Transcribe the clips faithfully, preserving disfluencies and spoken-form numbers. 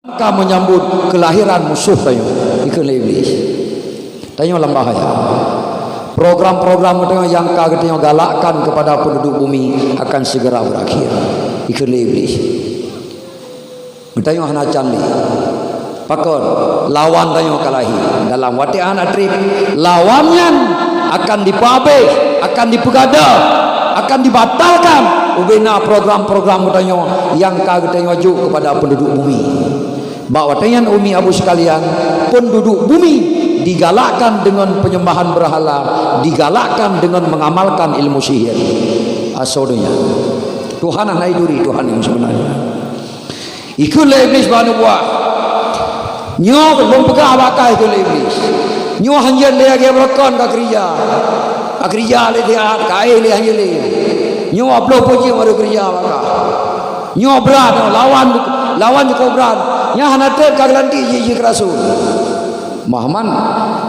Ka menyambut kelahiran musuh tanyoe, ikheun lé Iblih. Tanyoe lam bahaya. Program-program geutanyoe nyang ka geutanyoe galakkan kepada penduduk bumi akan segera berakhir, ikheun lé Iblih. Geutanyoe hana can lé. Pakon? Lawan tanyoe ka lahé. Dalam watée hana treb, lawan nyan akan dipeuabéh, akan dipeugadôh, akan dibatalkan ubena program-program geutanyoe nyang ka geutanyoe jok kepada penduduk bumi. Bak watée nyan, umi abu sekalian, penduduk bumi digalakkan dengan penyembahan berhala, digalakkan dengan mengamalkan ilmu sihir. Asoe donya. Tuhan hana iduri Tuhan nyang sebenarnya. Ikheun lé Iblih bak aneuk buah. Nyoe lôn peugah bak kah, ikheun lé Iblih. Nyoe hanjeuet lé lagée beurokon ka keurija. Ka keurija lé siat, ka éh lé hanjeuet lé. Nyoe ploh peuet jeuem baru keurija bak kah. Nyoe brat, nyoe lawan, lawan cukôp brat. Nyang hana treb ka geulantik jih, jih keu rasul. Muhammad,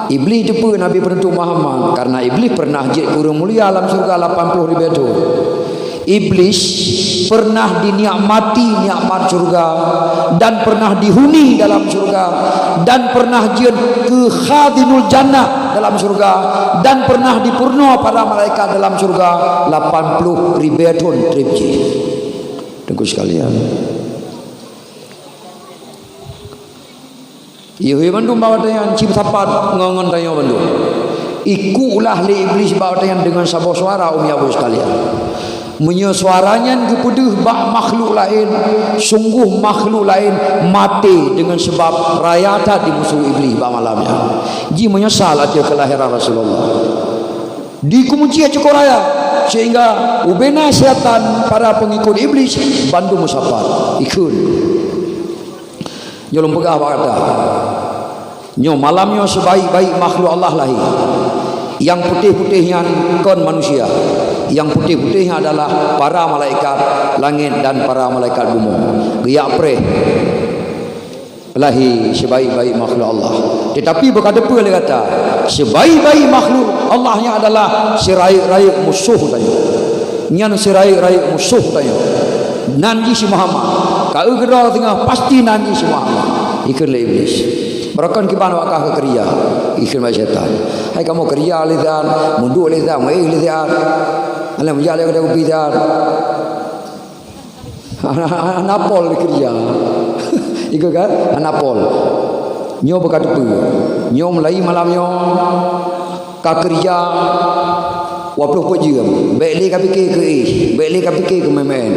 Iblih teupeue Nabi peunutôp Muhammad, karena Iblih pernah jeuet keu ureuëng mulia lam syurga lapan ploh ribée thon. Iblih pernah dinikmati nikmat syurga dan pernah dihuni dalam syurga dan pernah jeuet keu khazinul jannah dalam syurga dan pernah dipeurunoe para malaikat dalam syurga lapan ploh ribée thon treb jih. Teungku sekalian, Yue bandum bak watée nyan cit sapat ngon, ngon tanyoe bandum. Ikuklah lé Iblih bak watée nyan deungon saboh suara, umi abu sekalian. Meunyoe suara nyan geupeudeuh bak makhluk laén, sunggoh makhluk laén maté deungon sabab raya that dimusohi Iblih bak malam nyan. Jih meunyeusal ateueh keulahiran Rasulullah. Dikumuci cukôp raya, sehingga ubena syaitan para peungikut Iblih bandum meusapat. Ikheun. Nyoe lôn peugah bak gata. Nyoe malam nyoe sibaék-baék makhluk Allah lahé. Nyang putéh-putéh nyan kon manusia. Nyang putéh-putéh nyan adalah para malaikat langét dan para malaikat bumoe. Geujak preh lahé sibaék-baék makhluk Allah. Tetapi beuka teupeue lé gata, sibaék-baék makhluk Allah nyan adalah sirayeuk-rayeuk musoh tanyoe. Nyan sirayeuk-rayeuk musoh tanyoe. Nan jih si Muhammad. Ka eu keudroe singoh pasti nan jih si Muhammad. Ikheun lé Iblih. Beurokon kiban awak kah keu keurija. Ikheun bak syaitan. Hai kamoe keurija lé siat, meuduek lé siat, meuéh lé siat. Alah meujak lé keudè kupi siat. Hana pol keurija. Ikheun kan? Hana pol. Nyoe beuka teupeue. Nyoe mulai malam nyoe ka keurija dua ploh peuet jeuem. Bék lé ka pike keu éh, bék lé ka pike keu meuén-meuén.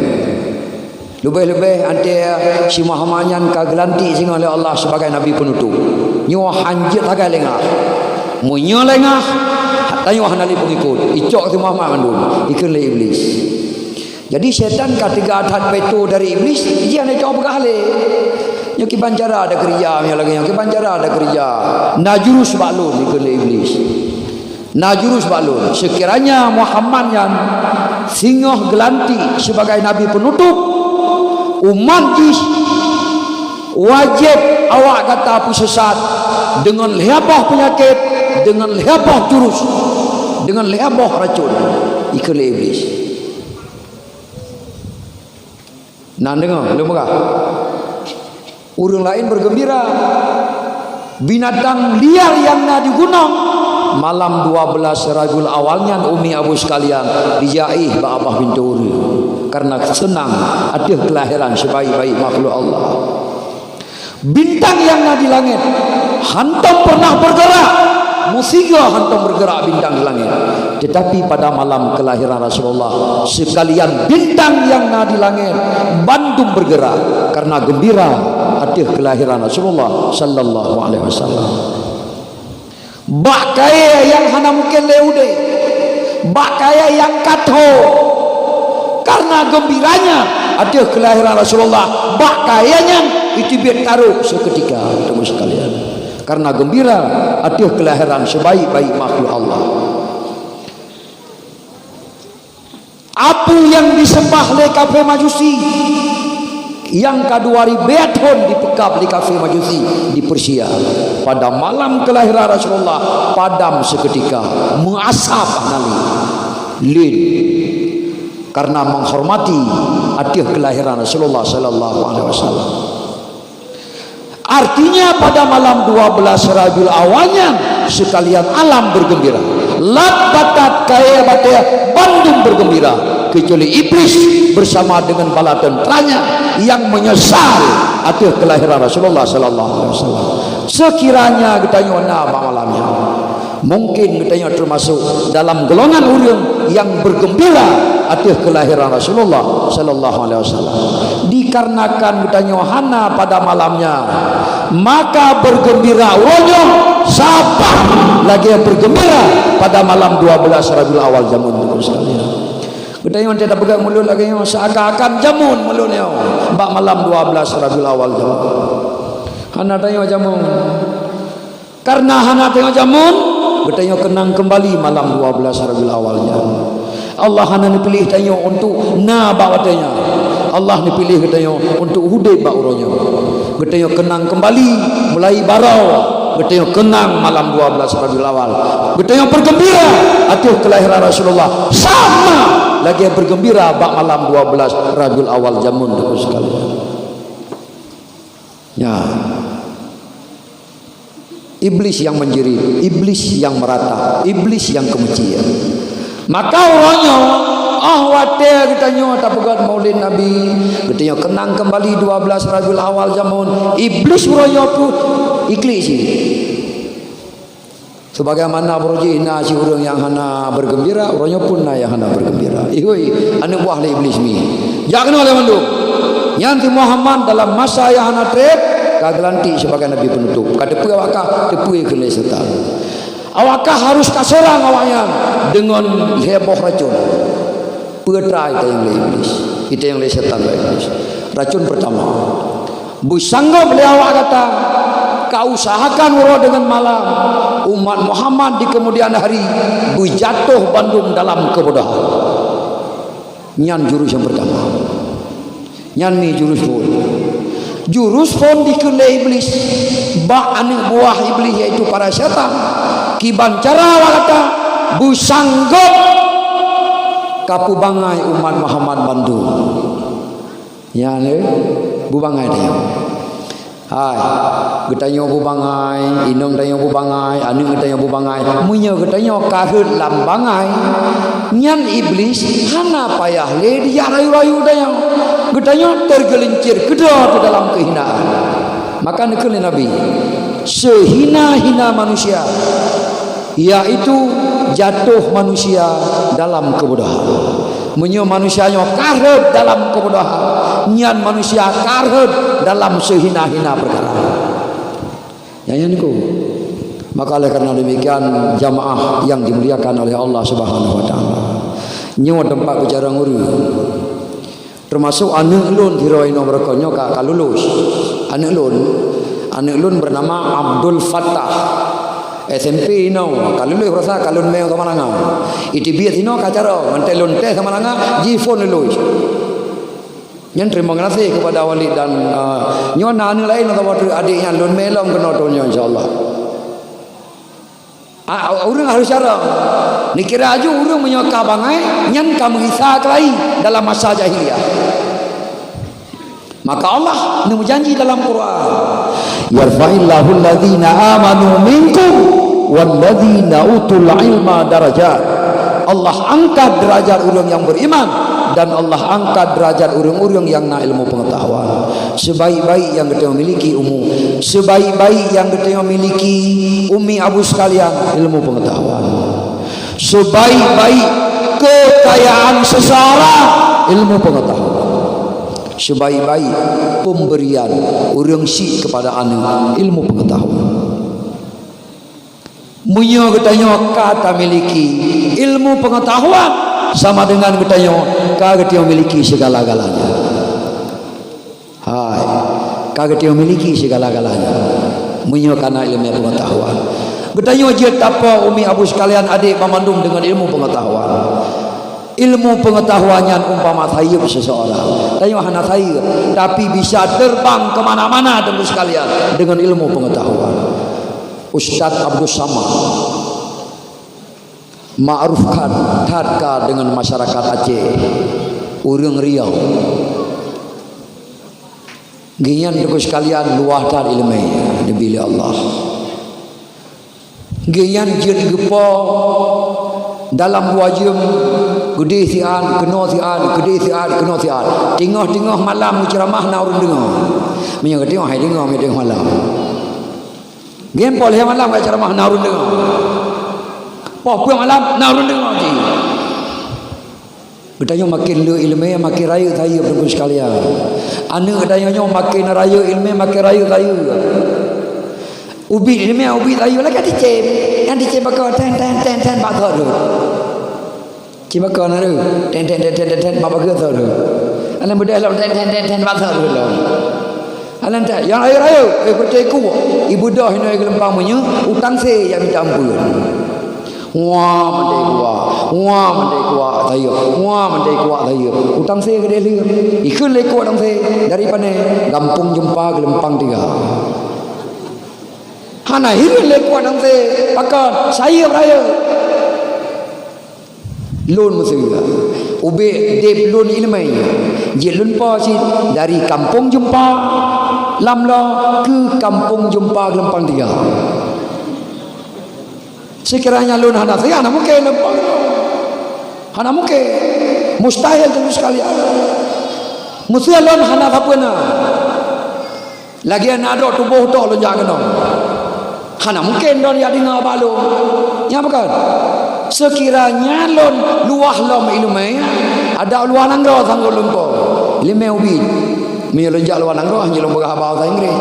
Leubeh-leubeh anté si Muhammad nyan ka geulantik singoh lé Allah sibagai nabi peunutôp. Nyoe hanjeuet sagai leungah. Meunyoe leungah, tanyoe hana lé peungikot. Icok si Muhammad mandum, ikheun lé Iblih. Jadi, syaitan ka teuga that peuet dari Iblih, jih hana cok peugah lé. Nyoe kiban cara ada keurija, nyoe lagée nyoe kiban cara ada keurija. Na jurus bak lôn, ikheun lé Iblih. Na jurus bak lôn. Sekiranya Muhammad nyan singoh geulantik sibagai nabi peunutôp, umat jih wajéb awak gata peusesat deungon lhée boh peunyakét, deungon lhée boh jurus, deungon lhée boh racun, ikheun lé Iblih. Nah, deungoe, lôn peugah. Ureuëng laén bergembira. Binatang liar nyang na di gunong, malam dua belas Rabiul Awal nyan, umi abu sekalian, dijak éh bak babah pintoe ureuëng, karena seunang ateueh keulahiran sibaék-baék makhluk Allah. Bintang nyang na di langét hántom pernah bergerak, meusigoe hántom bergerak bintang di langét. Tetapi pada malam kelahiran Rasulullah, sekalian bintang nyang na di langét bandum bergerak karena gembira ateueh kelahiran Rasulullah sallallahu alaihi wasallam. Bak kayée nyang hana mungken lé udeb, bak kayée nyang ka tho, karena geumbiranya ateueh keulahiran Rasulullah, bak kayée nyan jiteubiet tarok seukeutika, teungku sekalian. Karena geumbira ateueh keulahiran sibaék-baék makhluk Allah. Apui nyang diseumbah lé kafé Majusi, nyang ka dua ribée thon dipeukab lé kafé Majusi di Persia. Pada malam kelahiran Rasulullah, padam seukeutika, meuasap hana lé. Lin, karena menghormati ateueh kelahiran Rasulullah sallallahu alaihi wasallam. Artinya, pada malam dua belas Rabiul Awal nyan, sekalian alam bergembira. Lat batat kayèe batèe bandum bergembira, kecuali Iblis bersama dengan bala tenteranya yang menyesal ateueh kelahiran Rasulullah sallallahu alaihi wasallam. Sekiranya geutanyoe na bak malam nyan, mungkin geutanyoe termasuk dalam golongan ureuëng yang bergembira ateueh kelahiran Rasulullah sallallahu alaihi wasallam. Dikarenakan geutanyoe hana pada malam nyan, maka bergembira uroe nyoe sabab lagèe bergembira pada malam dua belas Rabiul Awal jameun, teungku sekalian. Geutanyoe watèe tapeugah mulod lagèe nyoe, seakan-akan jameun mulod nyoe bak malam dua belas Rabiul Awal jameun. Hana tanyoe jameun. Karena hana tanyoe jameun, geutanyoe keunang keumbali malam dua belas Rabiul Awal nyan. Allah hana neupiléh tanyoe untuk na bak watèe nyan. Allah neupiléh geutanyoe untuk udép bak uroe nyoe. Geutanyoe keunang keumbali mulai baroe, geutanyoe keunang malam dua belas Rabiul Awal. Geutanyoe bergembira ateueh kelahiran Rasulullah sama lagèe bergembira bak malam dua belas Rabiul Awal jameun, teungku sekalian. Ya. Iblis yang menjerit, iblis yang merata, iblis yang kemeucil. Maka uroe nyoe, oh watèe geutanyoe tapeugöt Maulid Nabi, geutanyoe keunang keumbali dua belas Rabiul Awal jameun, iblis uroe nyoe pun iklik cit. Sebagaimana baroe jih na cit ureuëng nyang hana bergembira, uroe nyoe pun na nyang hana bergembira. Ihôi, aneuk buah lé Iblis mi. Jak keunoe lé mandum. Nyan si Muhammad dalam masa nyang hana treb, ka geulantik sibagai nabi peunutôp. Ka teupeue awak kah? Teupeue kheun lé setan. Awak kah harus taseurang awaknyan deungon lhèe boh racun. Peue atra itanyong lé Iblis, itanyong lé setan bak Iblis. Racun pertama, beusanggop lé awak gata, ka usahakan uroe deungon malam, umat Muhammad di kemudian hari beujatoh bandum dalam keubodohan. Nyan jurus nyang pertama. Nyan mi jurus phon. Jurus phon dikheun lé Iblis bak aneuk buah Iblis, yaitu para setan. Kiban cara awak gata beusanggop ka peubangai umat Muhammad bandum. Nyan lé, beubangai tanyoe. Hai, geutanyoe beubangai, inong tanyoe beubangai, aneuk geutanyoe beubangai. Meunyoe geutanyoe ka rhot lam bangai, nyan Iblis hana payah lé dijak rayu-rayu tanyoe. Geutanyoe tergelincir keudroe di dalam kehinaan. Maka neukheun lé Nabi, sehina-hina manusia, yaitu jatuh manusia dalam kebodohan. Meunyoe manusia nyoe ka rhot dalam kebodohan, nyan manusia ka rhot dalam sehina-hina peukara. Nyan, nyan niku. Maka oleh karena demikian, jamaah yang dimuliakan oleh Allah Subhanahu wa Taala, nyoe teumpat bicara nguri. Teumasok aneuk lôn sidroe inoe beureukoh nyoe ka, ka lulus. Aneuk lôn, aneuk lôn bernama Abdul Fattah. S M P inoe, ka lulus rasa ka lôn mè Samalanga. Iteubiet inoe ka carông, mantong lôn tes Samalanga, jiphon lulus. Nyan terima kasih kepada Walid dan, ah, nyoe na aneuk laén atawa adék nyan lôn mè lom keunoe thôn nyoe, insya Allah. A, ureuëng harus carông. Neukira aju ureuëng meunyoe ka bangai, nyan ka meuisa keulayi dalam masa jahiliyah. Maka Allah neumeujanji dalam Quran, "Yarfa'illahu alladhina amanu minkum walladzina utul ilma darajat." Allah angkat derajat ureuëng yang beriman dan Allah angkat derajat ureuëng-ureuëng yang na ilmu pengetahuan. Sebaik-baik yang geutanyoe miliki umu, sebaik-baik yang geutanyoe miliki umi abu sekalian, ilmu pengetahuan. Sebaik-baik kekayaan seseorang, ilmu pengetahuan. Sebaik-baik pemberian ureuëng syiek kepada aneuk, ilmu pengetahuan. Meunyoe geutanyoe ka tamiliki ilmu pengetahuan, sama dengan geutanyoe ka geutanyoe miliki segala-galanya. Hai, ka geutanyoe miliki segala-galanya. Meunyoe ka na ilmu pengetahuan, geutanyoe jeuet tapo umi abu sekalian adék banmandum dengan ilmu pengetahuan. Ilmu pengetahuan nyan umpama sayeup seseorang. Tanyoe hana sayeup, tapi bisa terbang ke mana-mana, teungku sekalian, dengan ilmu pengetahuan. Ustaz Abdul Samad ma'ruf that ka deungon masyarakat Aceh, ureuëng Riau. Geuhnyan teungku sekalian, luwah that iéleumé neubi lé Allah. Geuhnyan jeuet geupo dalam dua jeuem, keudeh siat, keunoe siat, keudeh siat, keunoe siat. Teungoh-teungoh malam geuceuramah na ureuëng deungoe. Meunyoe geutanyoe hai deungoe, meunyoe teungoh malam. Geuhnyan poh lhée malam ka ceuramah na ureuëng deungoe. Poh peuet malam na ureuëng deungoe cit. Geutanyoe maken le iéleumé, maken rayeuk sayeuep teungku sekalian. Aneuëk geutanyoe nyoe maken rayeuk iéleumé, maken rayeuk sayeuep. Ubit iéleumé, ubit sayeuep lagée ticém. Nyang ticém bak keu ten, ten, ten, ten bak thot deuh. Cit bak keu na deuh. Ten, ten, ten, ten, ten, ten bak keu thot deuh. Aneuk beudeh lom ten, ten, ten, ten bak thot deuh lom. Aneuk tak, nyang rayeuk-rayeuk, eh, peureuté ku. Ibeudôh inoe geulumpang meunyoe, utang se nyang mita ampeuen. Wah, mandai kuah. Wah, mandai kuah sayeuep. Wah, mandai kuah sayeuep. Utang se keudeh lheueh. Ikheun lé kuah utang se dari pane gampông jeumpa geulumpang tiga. Hana hireuen lé kuah utang se pakon sayeuep rayeuk. Lôn meuseue. Ubé deb lôn iéleumé. Jeuet lôn po cit dari gampông jeumpa lam lo keu gampông jeumpa geulumpang tiga. Sekiranya lôn hana sagai, hana mungken lôn po. Hana mungken. Mustahil teungku sekalian. Meusé lôn hana sapeue na. Lagée na droe tuboh toh lôn jak keunoe. Hana mungken droe jak deungoe bak lôn. Nyan pakon? Sekiranya lôn luwah lom iéleumé, adak luwah nanggroe sanggob lôn po. Iéleumé ubit. Meunyoe lôn jak luwah nanggroe, hana lôn peugah haba bahasa Inggris.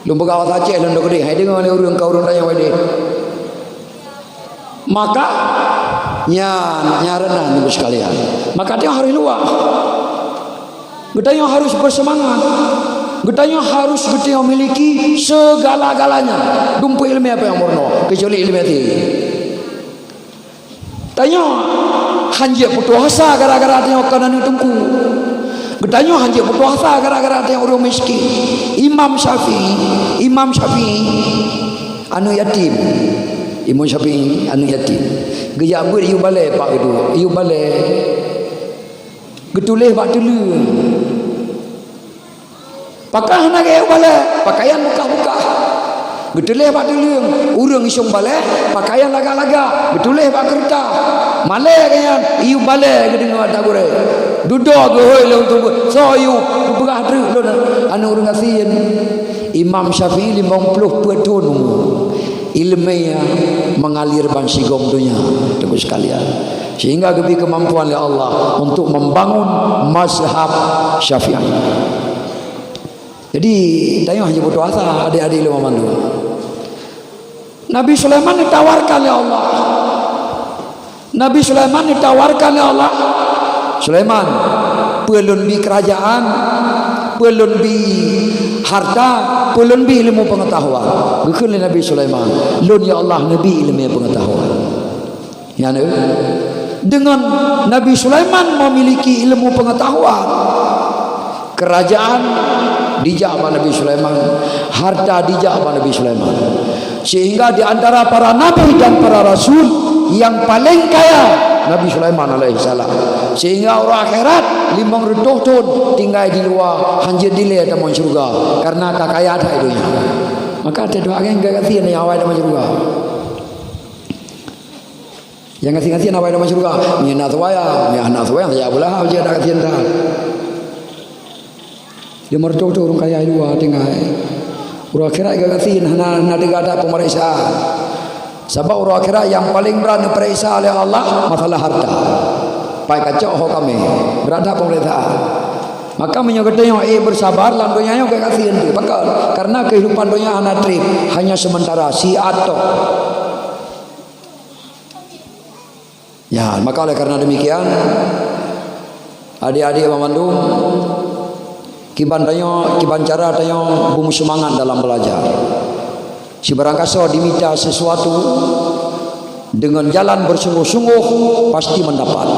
Lôn peugah bahasa Aceh lôn dok keudeh, hai deungoe lé ureuëng ka ureuëng tanyoe udeh. Maka nyan, nyan reunan ibu sekalian. Maka tanyoe harus luwah. Geutanyoe harus bersemangat. Geutanyoe harus geutanyoe miliki segala-galanya. Dumpeue iéleumé apa nyang meurunoe, kecuali iéleumé até. Tanyoe hanjeuet putoh asa gara-gara tanyoe kon aneuk teungku. Geutanyoe hanjeuet putoh asa gara-gara tanyoe ureuëng miskin. Imam Syafi'i, Imam Syafi'i aneuk yatim. Imam Syafi'i aneuk yatim. Geujak beuet yue balée pak geuduek. Yue balée geutuléh bak teuleueng. Pakon hana geuyue balée, pakaian bukah-bukah. Geutuléh bak teuleueng, ureuëng isong balée, pakaian lagak-lagak, geutuléh bak keureuta. Malée geuhnyan, yue balée geudeungoe ata gurée. Dudoe geuhôi lé tuboh, soe yue, geupeugah treuk lôn aneuk ureuëng gasien. Imam Syafi'i limong ploh peuet thon umu. Iéleumé mengalir ban sigom donya, teungku sekalian. Sehingga geubri keumampuan lé Allah untuk membangun mazhab Syafi'i. Jadi, tanyoe hana putoh asa, adik-adik lôn mandum. Nabi Sulaiman ditawarkan lé Allah. Nabi Sulaiman ditawarkan lé Allah, "Sulaiman, peue lôn bi keurajeuen, peue lôn bi harta, peue lôn bi ilmu pengetahuan?" Geukheun lé Nabi Sulaiman, "Lôn, ya Allah, neubi ilmu pengetahuan." Nyan, eh, dengan Nabi Sulaiman memiliki ilmu pengetahuan, keurajeuen dijak bak Nabi Sulaiman, harta dijak bak Nabi Sulaiman. Sehingga di antara para nabi dan para rasul yang paling kaya Nabi Sulaiman alaihissalam. Sehingga uroe akhirat limong reutôh thon tinggai di luwa, hanjeuet dilée tamong syeuruga karena ka kaya that donya. Maka teudoa ngon geugasien nyang awai tamong syeuruga. Nyang gasien-gasien awai tamong syeuruga. Nyang na seumayang, nyang hana seumayang saja pula, hana gasien that. Di meureutoh-toh ureuëng kaya luwa tinggai. Uroe akhirat geugasien hana, hana teuga that peumeureksa. Sabab uroe akhirat nyang paleng brat neupereksa lé Allah masalah harta. Pai kacok ho kamé, brat that peumeureksaan. Maka meunyoe geutanyoe ék beusabar lam donya nyoe geugasien tu. Pakon? Karena kehidupan donya hana treb, hanya sementara, siat tok. Ya, maka oleh karena demikian, adik-adik banmandum, kiban tanyoe, kiban cara tanyoe beuseumangat dalam belajar. Sibarang kasoe dimita sesuatu dengan jalan bersungguh-sungguh, pasti mendapat.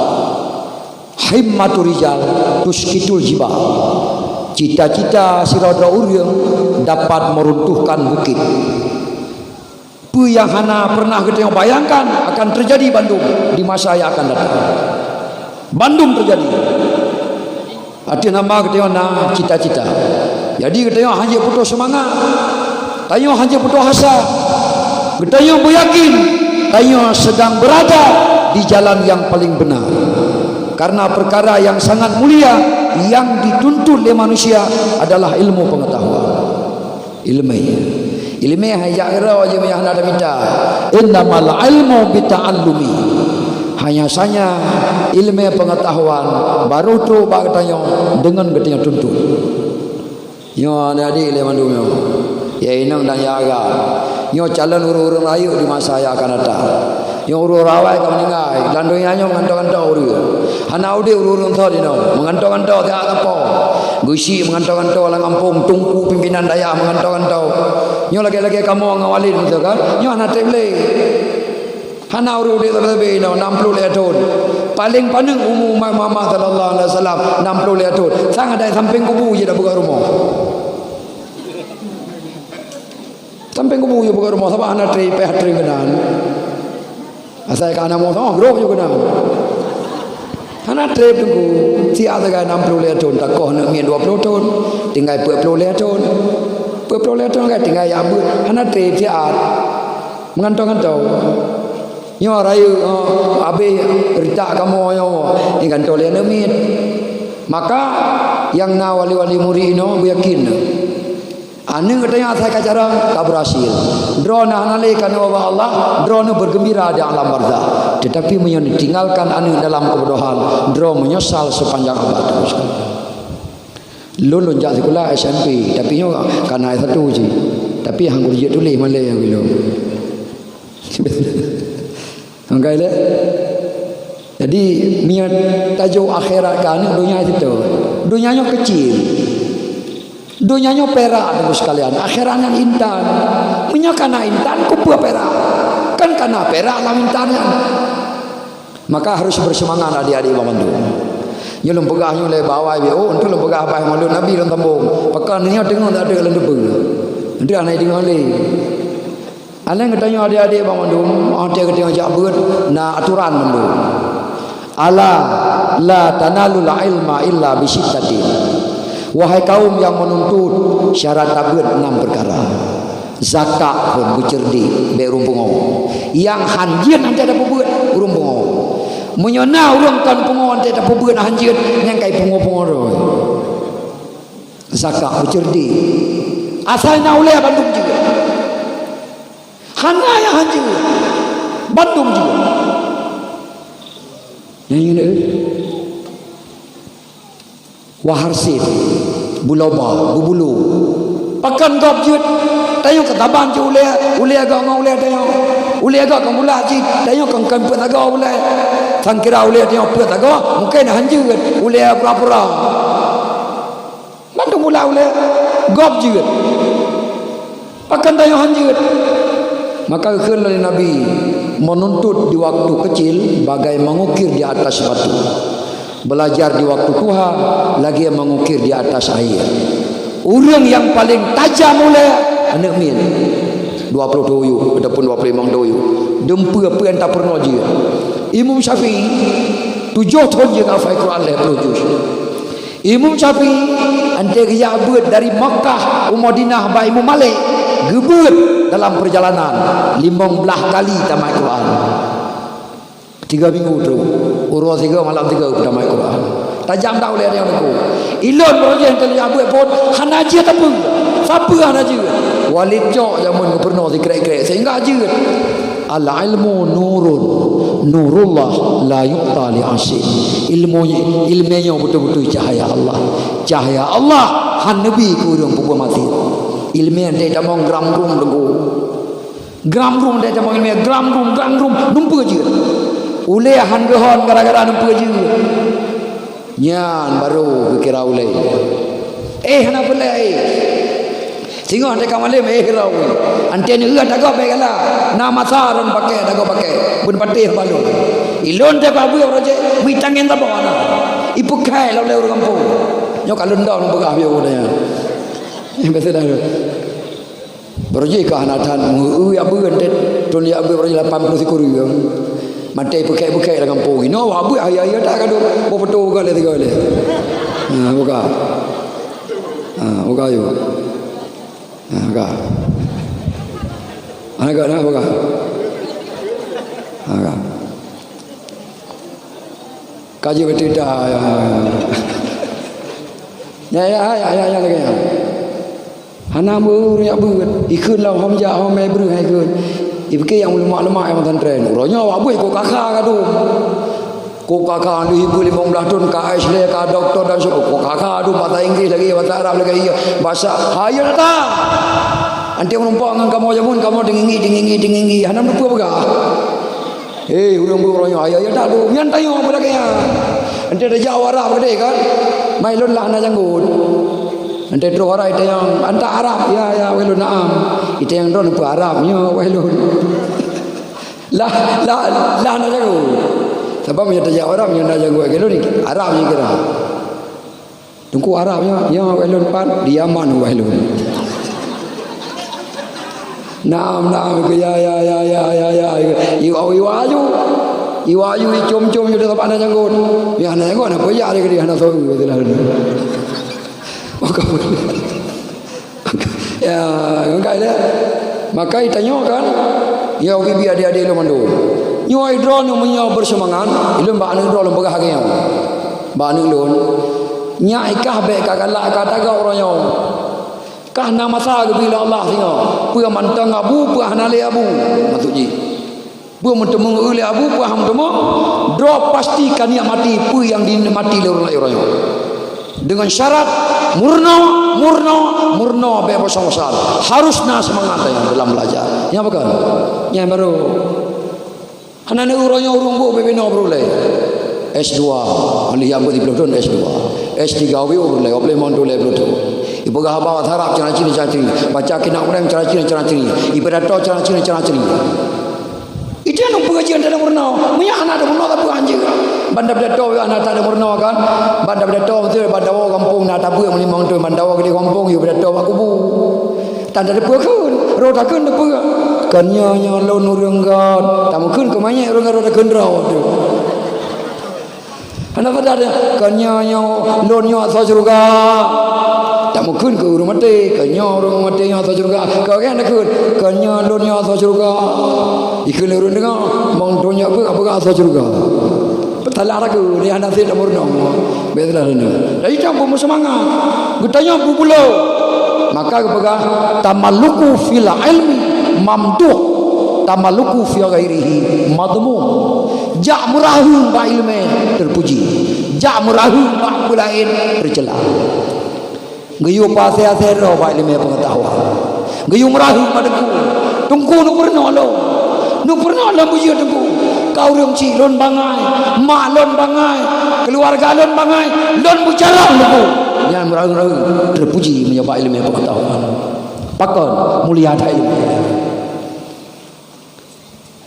Himmatu rijal tuskitul jibal. Cita-cita sidroe-droe ureuëng dapat meruntuhkan bukit. Peue nyang hana pernah geutanyoe bayangkan akan terjadi bandum di masa nyang akan datang. Bandum terjadi. Ateueh nama geutanyoe na cita-cita. Jadi geutanyoe hana putôh seumangat. Tanyoe hana putôh asa. Geutanyoe beuyakin tanyoe sedang berada di jalan yang paling benar. Karena perkara yang sangat mulia yang dituntut lé manusia adalah ilmu pengetahuan. Ileumé. Ileumé hai jak keudroe jih meunyo hana tamita. Innamal ilmu bita'allumi. Hanya saja ileumé pengetahuan barô trok bak geutanyoe deungon geutanyoe tuntut. Nyoe aneuk-aneuk lé mandum nyoe. Ya inong dan ya agam. Nyoe calon ureuëng-ureuëng rayeuk di masa yang akan datang. Nyoe ureuëng rawai ka meuninggai, lam donya nyoe meugantoe-gantoe ureuëng. Hana udeb ureuëng-ureuëng thon inoe, meugantoe-gantoe siat sapo. Geuchik meugantoe-gantoe lam gampông, teungku pimpinan dayah meugantoe-gantoe. Nyoe lagée-lagée kamoe ngon Walid miseue kan, nyoe hana treb lé. Hana ureuëng udeb sabe-sabe inoe, nam ploh lhée thon. Paleng paneuk umu umat Muhammad sallallahu alaihi wasallam, nam ploh lhée thon. Sang ada sampéng kubu jih dak peugah rumoh. Sampéng kubu jih peugah rumoh, sabab hana treb, payah treb keunan. Asai ka hana meusaboh, groh jih keunan. Hana treb teungku, siat sagai nam ploh lhée thon, takoh aneuk miet dua ploh thon, tinggai peuet ploh lhée thon. Peuet ploh lhée thon kan tinggai jak beuet, hana treb siat. Meugantoe-gantoe. Nyoe rayeuk, oh, habéh ritak kamoe nyoe, gantoe lé aneuk miet. Maka nyang na wali-wali murit inoe beuyakin. Aneuk geutanyoe asai ka carông ka beurhasil. Droeneuh hana lé ka neuwoe bak Allah, droeneuh beugeumbira di alam barzakh. Teutapi meunyoe neutinggalkan aneuk dalam keubodohan, droe meunyeusal seupanjang abad. Lôn, lôn jak sikula S M P, tapi nyoe ka na S satu cit. Tapi han kureueng jeuet tuléh malée nyang ilôn. Angkai lé. Jadi, meunyoe tajok akhirat keu aneuk, donya sitou. Donya nyoe keucil. Donya nyoe pirak, Teungku sekalian. Akhirat nyan intan. Meunyoe ka na intan, keupeue pirak? Kan ka na pirak lam intan nyan. Maka harus berseumangat adik-adik banmandum. Nyoe lôn peugah nyoe lé bak awai B O, enteuk lôn peugah bak Maulud Nabi lôn sambông. Pakon nyoe teungoh tak ada lôn deungoe. Enteuk hana deungoe lé. Aléng geutanyoe adik-adik banmandum, watée geutanyoe jak beuet, na atoran mandum. Ala la tanalul ilma illa bisittatin. Wahai kaum nyang meununtut, syarat tabeuet enam peukara. Zakat phon beuceureudik, bék ureuëng pungo. Nyang han jeuet han tapeubeuet, ureuëng pungo. Meunyoe na ureuëng kon pungo han tapeubeuet han jeuet, nyan ka ipungo-pungo droe. Zakat beuceureudik. Asai na ulée bandum jeuet. Hana nyang han jeuet. Bandum jeuet. Nyan, nyan, eh. Waharsin, buloba, bubulu. Pakon gob jeuet, tanyoe keutaban cit ulée, ulée agak ngon ulée tanyoe. Ulée agak kon bulat cit, tanyoe kon, kon peuet sagoe ulée. Sangkira ulée tanyoe peuet sagoe, mungken han jeuet, ulée pura-pura. Mandum bulat ulée, gob jeuet. Pakon tanyoe han jeuet? Maka geukheun lé Nabi, menuntut di waktu kecil bagai mengukir di atas batu. Belajar di waktu tua lagi mengukir di atas air. Ureuëng nyang paleng tajam ulée aneuk miet. Dua ploh thon yôh ataupun dua ploh limong thon yôh. Dum peue-peue nyang tapeurunoe jeuet. Imam Syafi'i tujoh thon jeuet hafai Quran lhée ploh juz. Imam Syafi'i, anté geujak beuet dari Makkah u Madinah bak Imam Malik, geubeuet dalam peurjalanan limong blaih kali tamat Quran. Tiga minggu tu, uroe tiga malam tiga tamat Quran. Tajam dak ulée nyoe Teungku. Ilôn baroe jih anté geujak beuet phon hana jeuet sapeue. Sapeue hana jeuet. Walid cok jameun geupeureunoe sikrek-krek sehingga jeuet. Al-ilmu nurun, nurullah la yu'ta li asin. Ilmu, ileumé nyoe beutôi-beutôi cahya Allah. Cahya Allah han neubi keu ureuëng peubuet maksiet. Ileumé anté tamong gram rum Teungku. Gram rum anté tamong ileumé, gram rum, gram rum, dumpeue jeuet. Ulée han geuhon gara-gara dumpeue jeuet. Nyan barô geukira ulée. Eh, hana peulai, eh. Singoh teuka malem, eh, rawi. Anté neueu tagob bèk galak. Na masa rhon pakè, tagob pakè. Bun patéh balô. Ilôn teuka beuet roh jih, mita ngon saboh na. Ipeukhèe lom lé ureueng gampông. Nyoe ka lôn dong peugah biyeu nyan. Biasa dah. Baroe jih ka hana that, meu-eu jak beuet, thon jak beuet baroe jih lapan ploh sikureueng. Maté peukhèk-peukhèk lam gampông. Inoe wak beuet, hai-hai that ka dong. Boh peutoe ka lé tiga lé. Ha, buka. Ha, buka yuk. Ha, buka. Aneuk ka, aneuk ka buka. Ha, buka. Ka jeuet beuteuta, ya. Ya, ya, ya, ya, ya, lagèe nyan. Hana meu ureueng jak beuet. Ikheun lam hom jak, hom mè breuh ikheun. Ipike nyang leumah-leumah nyang pesantren. Uroe nyoe awak beuet kok kaka ka dum. Kok kaka lheuh ibu limong blaih thon ka S lé, ka doktor dan su-, kok kaka dum, bahasa Inggris lagi, bahasa Arab lagi, iya. Bahasa, ha, iya datang. Anti meurumpok ngon kamoe jameun, kamoe teungingi, teungingi, teungingi. Hana meupeue peugah. Eh, ureueng beuet uroe nyoe, ayah, ya, tak lôn. Nyan tanyoe peue lagèe nyan. Enteuk tajak u Arab keudeh kan? Mai lôn lah hana janggot. Enteuk troh u Arab tanyong, "Anta Arab?" "Ya, ya," wahai lôn, "Na'am." Itanyong droeneuh peue Arab nyoe, wahai lôn. Lah, lah, lah hana janggot. Sabab meunyoe tajak u Arab, meunyoe hana janggot wahai lôn, Arab jikira. Teungku Arab nyoe, ya, wahai lôn, pat di Yaman, wahai lôn. Naam, naam, ya, ya, ya. Iwa, iwa aju. Iwa aju, icom-com, icom, sabab hana janggot. Ya, hana janggot, hana payah dia, hana tahu, kata lah. Maka, ya, engkai dah. Maka itanyoe kan, ya, oke, biar dia adé lôn mandum. Nyoe droeneuh meunyoe beuseumangat, ilôn bak aneuk droeneuh lôn peugah lagèe nyoe. Bak aneuk lôn, nyak ikah bèk ka galak ka tagak uroe nyoe. Kah na masa geubri lé Allah singoh. Peue mantong abu, peue hana lé abu. Maksud jih. Peue meuteumé lé abu, peue hana meuteumé. Droe pasti ka nikmati peue nyang dinikmati lé ureueng laén uroe nyoe. Dengan syarat meurunoe, meurunoe, meurunoe bèk bosan-bosan. Harus na seumangat dalam belajar. Nyang peugah. Nyang baru. Hana neuroe nyoe ureueng buet bubena peureulèe. S dua, lheuh nyang beuet siplôh thôn S dua. S tiga wiyeue peureulèe, dua ploh limong thôn lhèe plôh thôn. Ipeugah haba bahasa Arab cara ciri-ciri. Baca kitab Quran cara ciri-ciri. Ipidato cara ciri-ciri. Itu nyang peungajian dalam meurunoe. Meunyo hana ada meurunoe, tapi anjing. Banda pidato hana ada meurunoe kan. Banda pidato beutôi, banda woe gampông na tabeueng limong thôn, banda woe di gampông, yue pidato bak kubu. Tan tateupeue kheun, roh takheun teupeue. Kon nyoe nyoe lôn ureueng göt, tameukeun keu manyét ureueng göt roh takheun droe teuh. Hana pada dia, kon nyoe nyoe lôn nyoe asoe syeuruga. Tameukeun keu ureueng maté, kon nyoe ureueng maté nyoe asoe syeuruga. Keu gèt takheun, kon nyoe lôn nyoe asoe syeuruga. Ikheun lé ureueng deungö, mong donya beuh, beuh asoe syeuruga. Peutalak lagu, dia hana sit lam meurunoe. Bèk salah deungoe. Jadi, tanyoe beumeusemangat. Geutanyoe bubulô. Maka geupeugah, "Tamalluku fil ilmi mamduh, tamalluku fi ghairihi madhmum." Jak meuraheueng bak ileumèe teupuji. Jak meuraheueng bak peue laén teucela. Geuyue pasé-asé droe bak ileumèe peungeutahuan. Geuyue meuraheueng bak teungku. Teungku, neupeurunoe lôn. Neupeurunoe lôn beujeuet teungku. Ka ureueng chik lôn bangai, mak lôn bangai, keuluwarga lôn bangai, lôn beucarông teungku. Nyan meuraheueng-raheueng, teupuji meunyoe bak ileumèe peungeutahuan. Pakon? Mulia that ileumèe.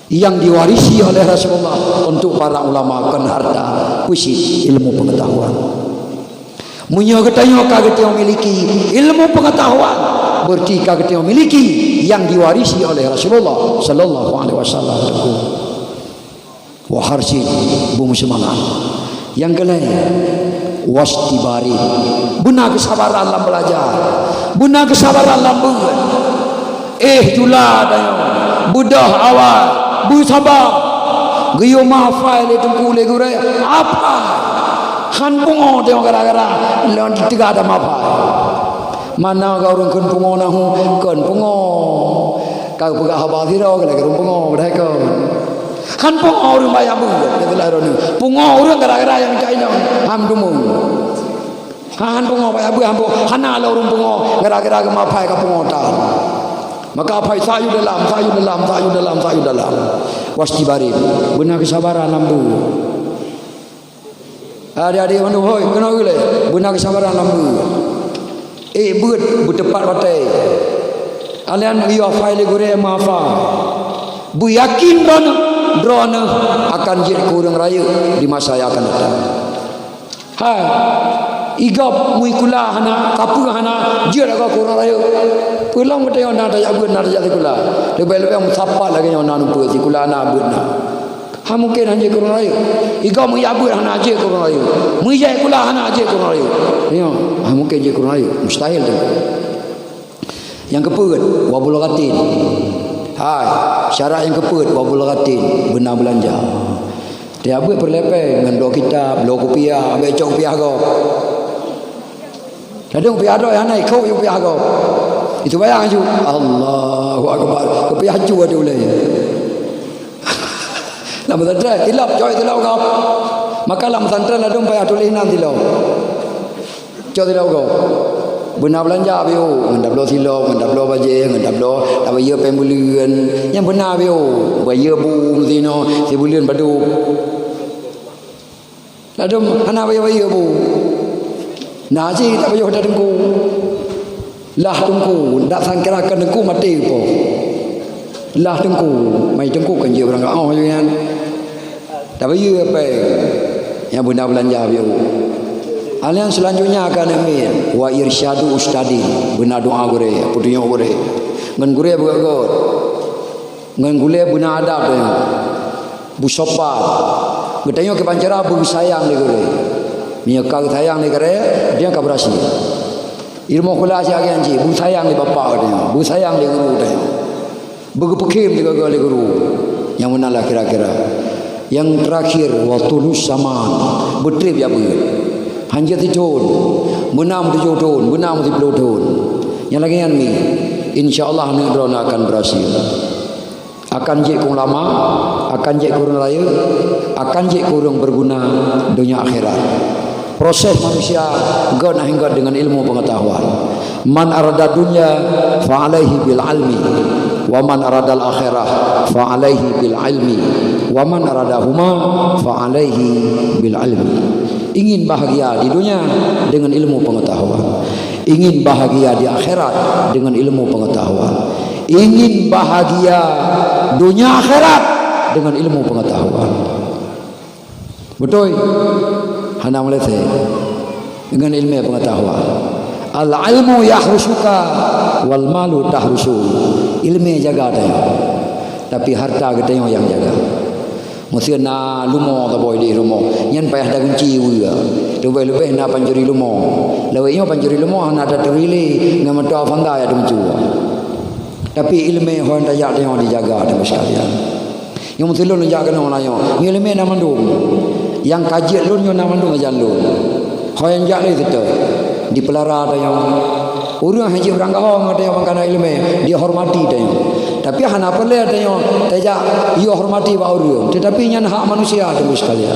Yang diwarisi oleh Rasulullah untuk para ulama kon harta, khusus ilmu pengetahuan. Meunyoe geutanyoe ka geutanyoe miliki ilmu pengetahuan, berarti ka geutanyoe miliki yang diwarisi oleh Rasulullah sallallahu alaihi wasallam. Wa harsin, beumeusemangat. Nyang keulhèe, wastibarin. Beuna keusabaran lam beulajar. Beuna keusabaran lam beuet. Eh, jula tanyoe. Beudôh awai. Beusaba. Geuyue meuhafai lé teungku lé gurèe. Hafai. Han pungo tanyoe gara-gara lôn teuga dah meuhafai. Mana ka ureueng kheun pungo nahu, kheun pungo. Ka geupeugah haba sidroe, geulakèe ureueng pungo, padahai kon. Han pungo ureueng baya beuet, kata lah droeneuh. Pungo ureueng gara-gara nyang mita inong, han deungoe. Ha, han pungo baya beuet, han pungo. Hana lé ureueng pungo, gara-gara geumeuhafai ka pungo tan. Maka hafai sayue dalam, sayue dalam, sayue dalam, sayue dalam. Wastibarin, beuna keusabaran lam beuet. Adik-adik mandum, hôi, keunoe lé, beuna keusabaran lam beuet. Eh, beuet beuteupat watèe. Alian geuyue hafai lé gurèe meuhafai. Beuyakin droeneuh, droeneuh akan jeuet keu ureueng rayeuk di masa nyang akan datang. Hai, i gob meuikula hana, kapeue hana, jeuet agoe keu ureueng rayeuk. Peulom geutanyoe na tajak beuet, na tajak sikula. Leubeh-leubeh meusapat lagèe nyoe na nupeue sikula na beuet na. Hana mungken hana jeuet keu ureueng rayeuk. Igoe meuyak beuet hana jeuet keu ureueng rayeuk. Meujai kula hana jeuet keu ureueng rayeuk. Nyoe, hana mungken jeuet keu ureueng rayeuk. Mustahil teuh. Nyang keupeuet, wa bulghatin. Hai, syarat nyang keupeuet, wa bulghatin, beuna beulanja. Tiep beuet peureulèe pèng, ngon bloe kitab, bloe kupiah, abéh cok kupiah gob. Ladôm kupiah droe hana ikôt kupiah gob. Itu bayang aju. Allahu Akbar. Kupiah cu adu ulèe. Lam pesantren, tilop, cok tilop gob. Maka lam pesantren ladôm payah tuléh nan tilop. Cok sidroe gob. Beuna beulanja beu, ngon tabloe silop, ngon tabloe bajèe, ngon tabloe, tabayeue péng buleuen. Nyang beuna beu, bayeue bu meusinoe, sibuleuen padub. Ladôm hana bayeue-bayeue bu. Na cit tabayeue ata teungku. Lah teungku, dak sangkira keu teungku maté po. Lah teungku, mai teungku kan jeuet beurangkat oh nyan. Tabayeue péng nyang beuna beulanja beu. Alèh nyan seulanjutnya ka aneuk miet, wa irsyadu ustadi, beuna doa gurèe, peutunyok gurèe. Ngon gurèe beugöt-göt. Ngon gurèe beuna adab tanyoe. Beusopan. Geutanyoe kiban cara beusayang lé gurèe. Meunyoe ka geusayang lé gurèe, dia ka beurhasil. Ilmu kula siagian cit, beusayang lé bapak geutanyoe, beusayang lé guru geutanyoe. Beugeupeukhém sigoe-goe lé guru. Nyang meunan lah kira-kira. Nyang teurakhir, wa tulus zaman. Beutrép jak beuet. Hanjeuet sithon. Beuna meutujoh thon, beuna meusiploh thon. Nyang lagèe nyan mi. Insya Allah aneuk droeneuh akan beurhasil. Akan jeuet keu ulama, akan jeuet keu ureueng rayeuk, akan jeuet keu ureueng beuguna donya akhirat. Proses manusia göt na hingga deungon ilmu pengetahuan. Man arada dunya fa alaihi bil ilmi, wa man aradal akhirah fa alaihi bil ilmi, wa man aradahuma fa alaihi bil ilmi. Ingin bahagia di dunia dengan ilmu pengetahuan. Ingin bahagia di akhirat dengan ilmu pengetahuan. Ingin bahagia dunia akhirat dengan ilmu pengetahuan. Beutôi? Hana meuleuséh deungon ileumèe peungeutahuan. Al-ilmu yahrusuka wal malu tahrusu. Ileumèe jaga tanyoe, tapi hareuta geutanyoe nyang jaga. Meuseu na lumo saboh idéh lumo, nyan payah tagunci weue. Leubeh-leubeh na pancuri lumo. Lawét nyoe pancuri lumo hana taturi lé, ngon meutoa fangga ya teumeucue. Tapi ileumèe ho nyang tajak tanyoe dijaga, teungku sekalian. Nyang meuteulon jak keunoe na nyoe, ngileumèe na mandum. Nyang ka jeuet lôn nyoe na mandum ajan lôn. Ho nyang jak lé teutap dipeulara tanyoe. Ureueng hana jeuet beurangkaho ngon tanyoe ban kana ileumèe, dihormati tanyoe. Tapi hana peureulèe tanyoe tajak yue hormati bak ureueng. Teutapi nyan hak manusia, teungku sekalian.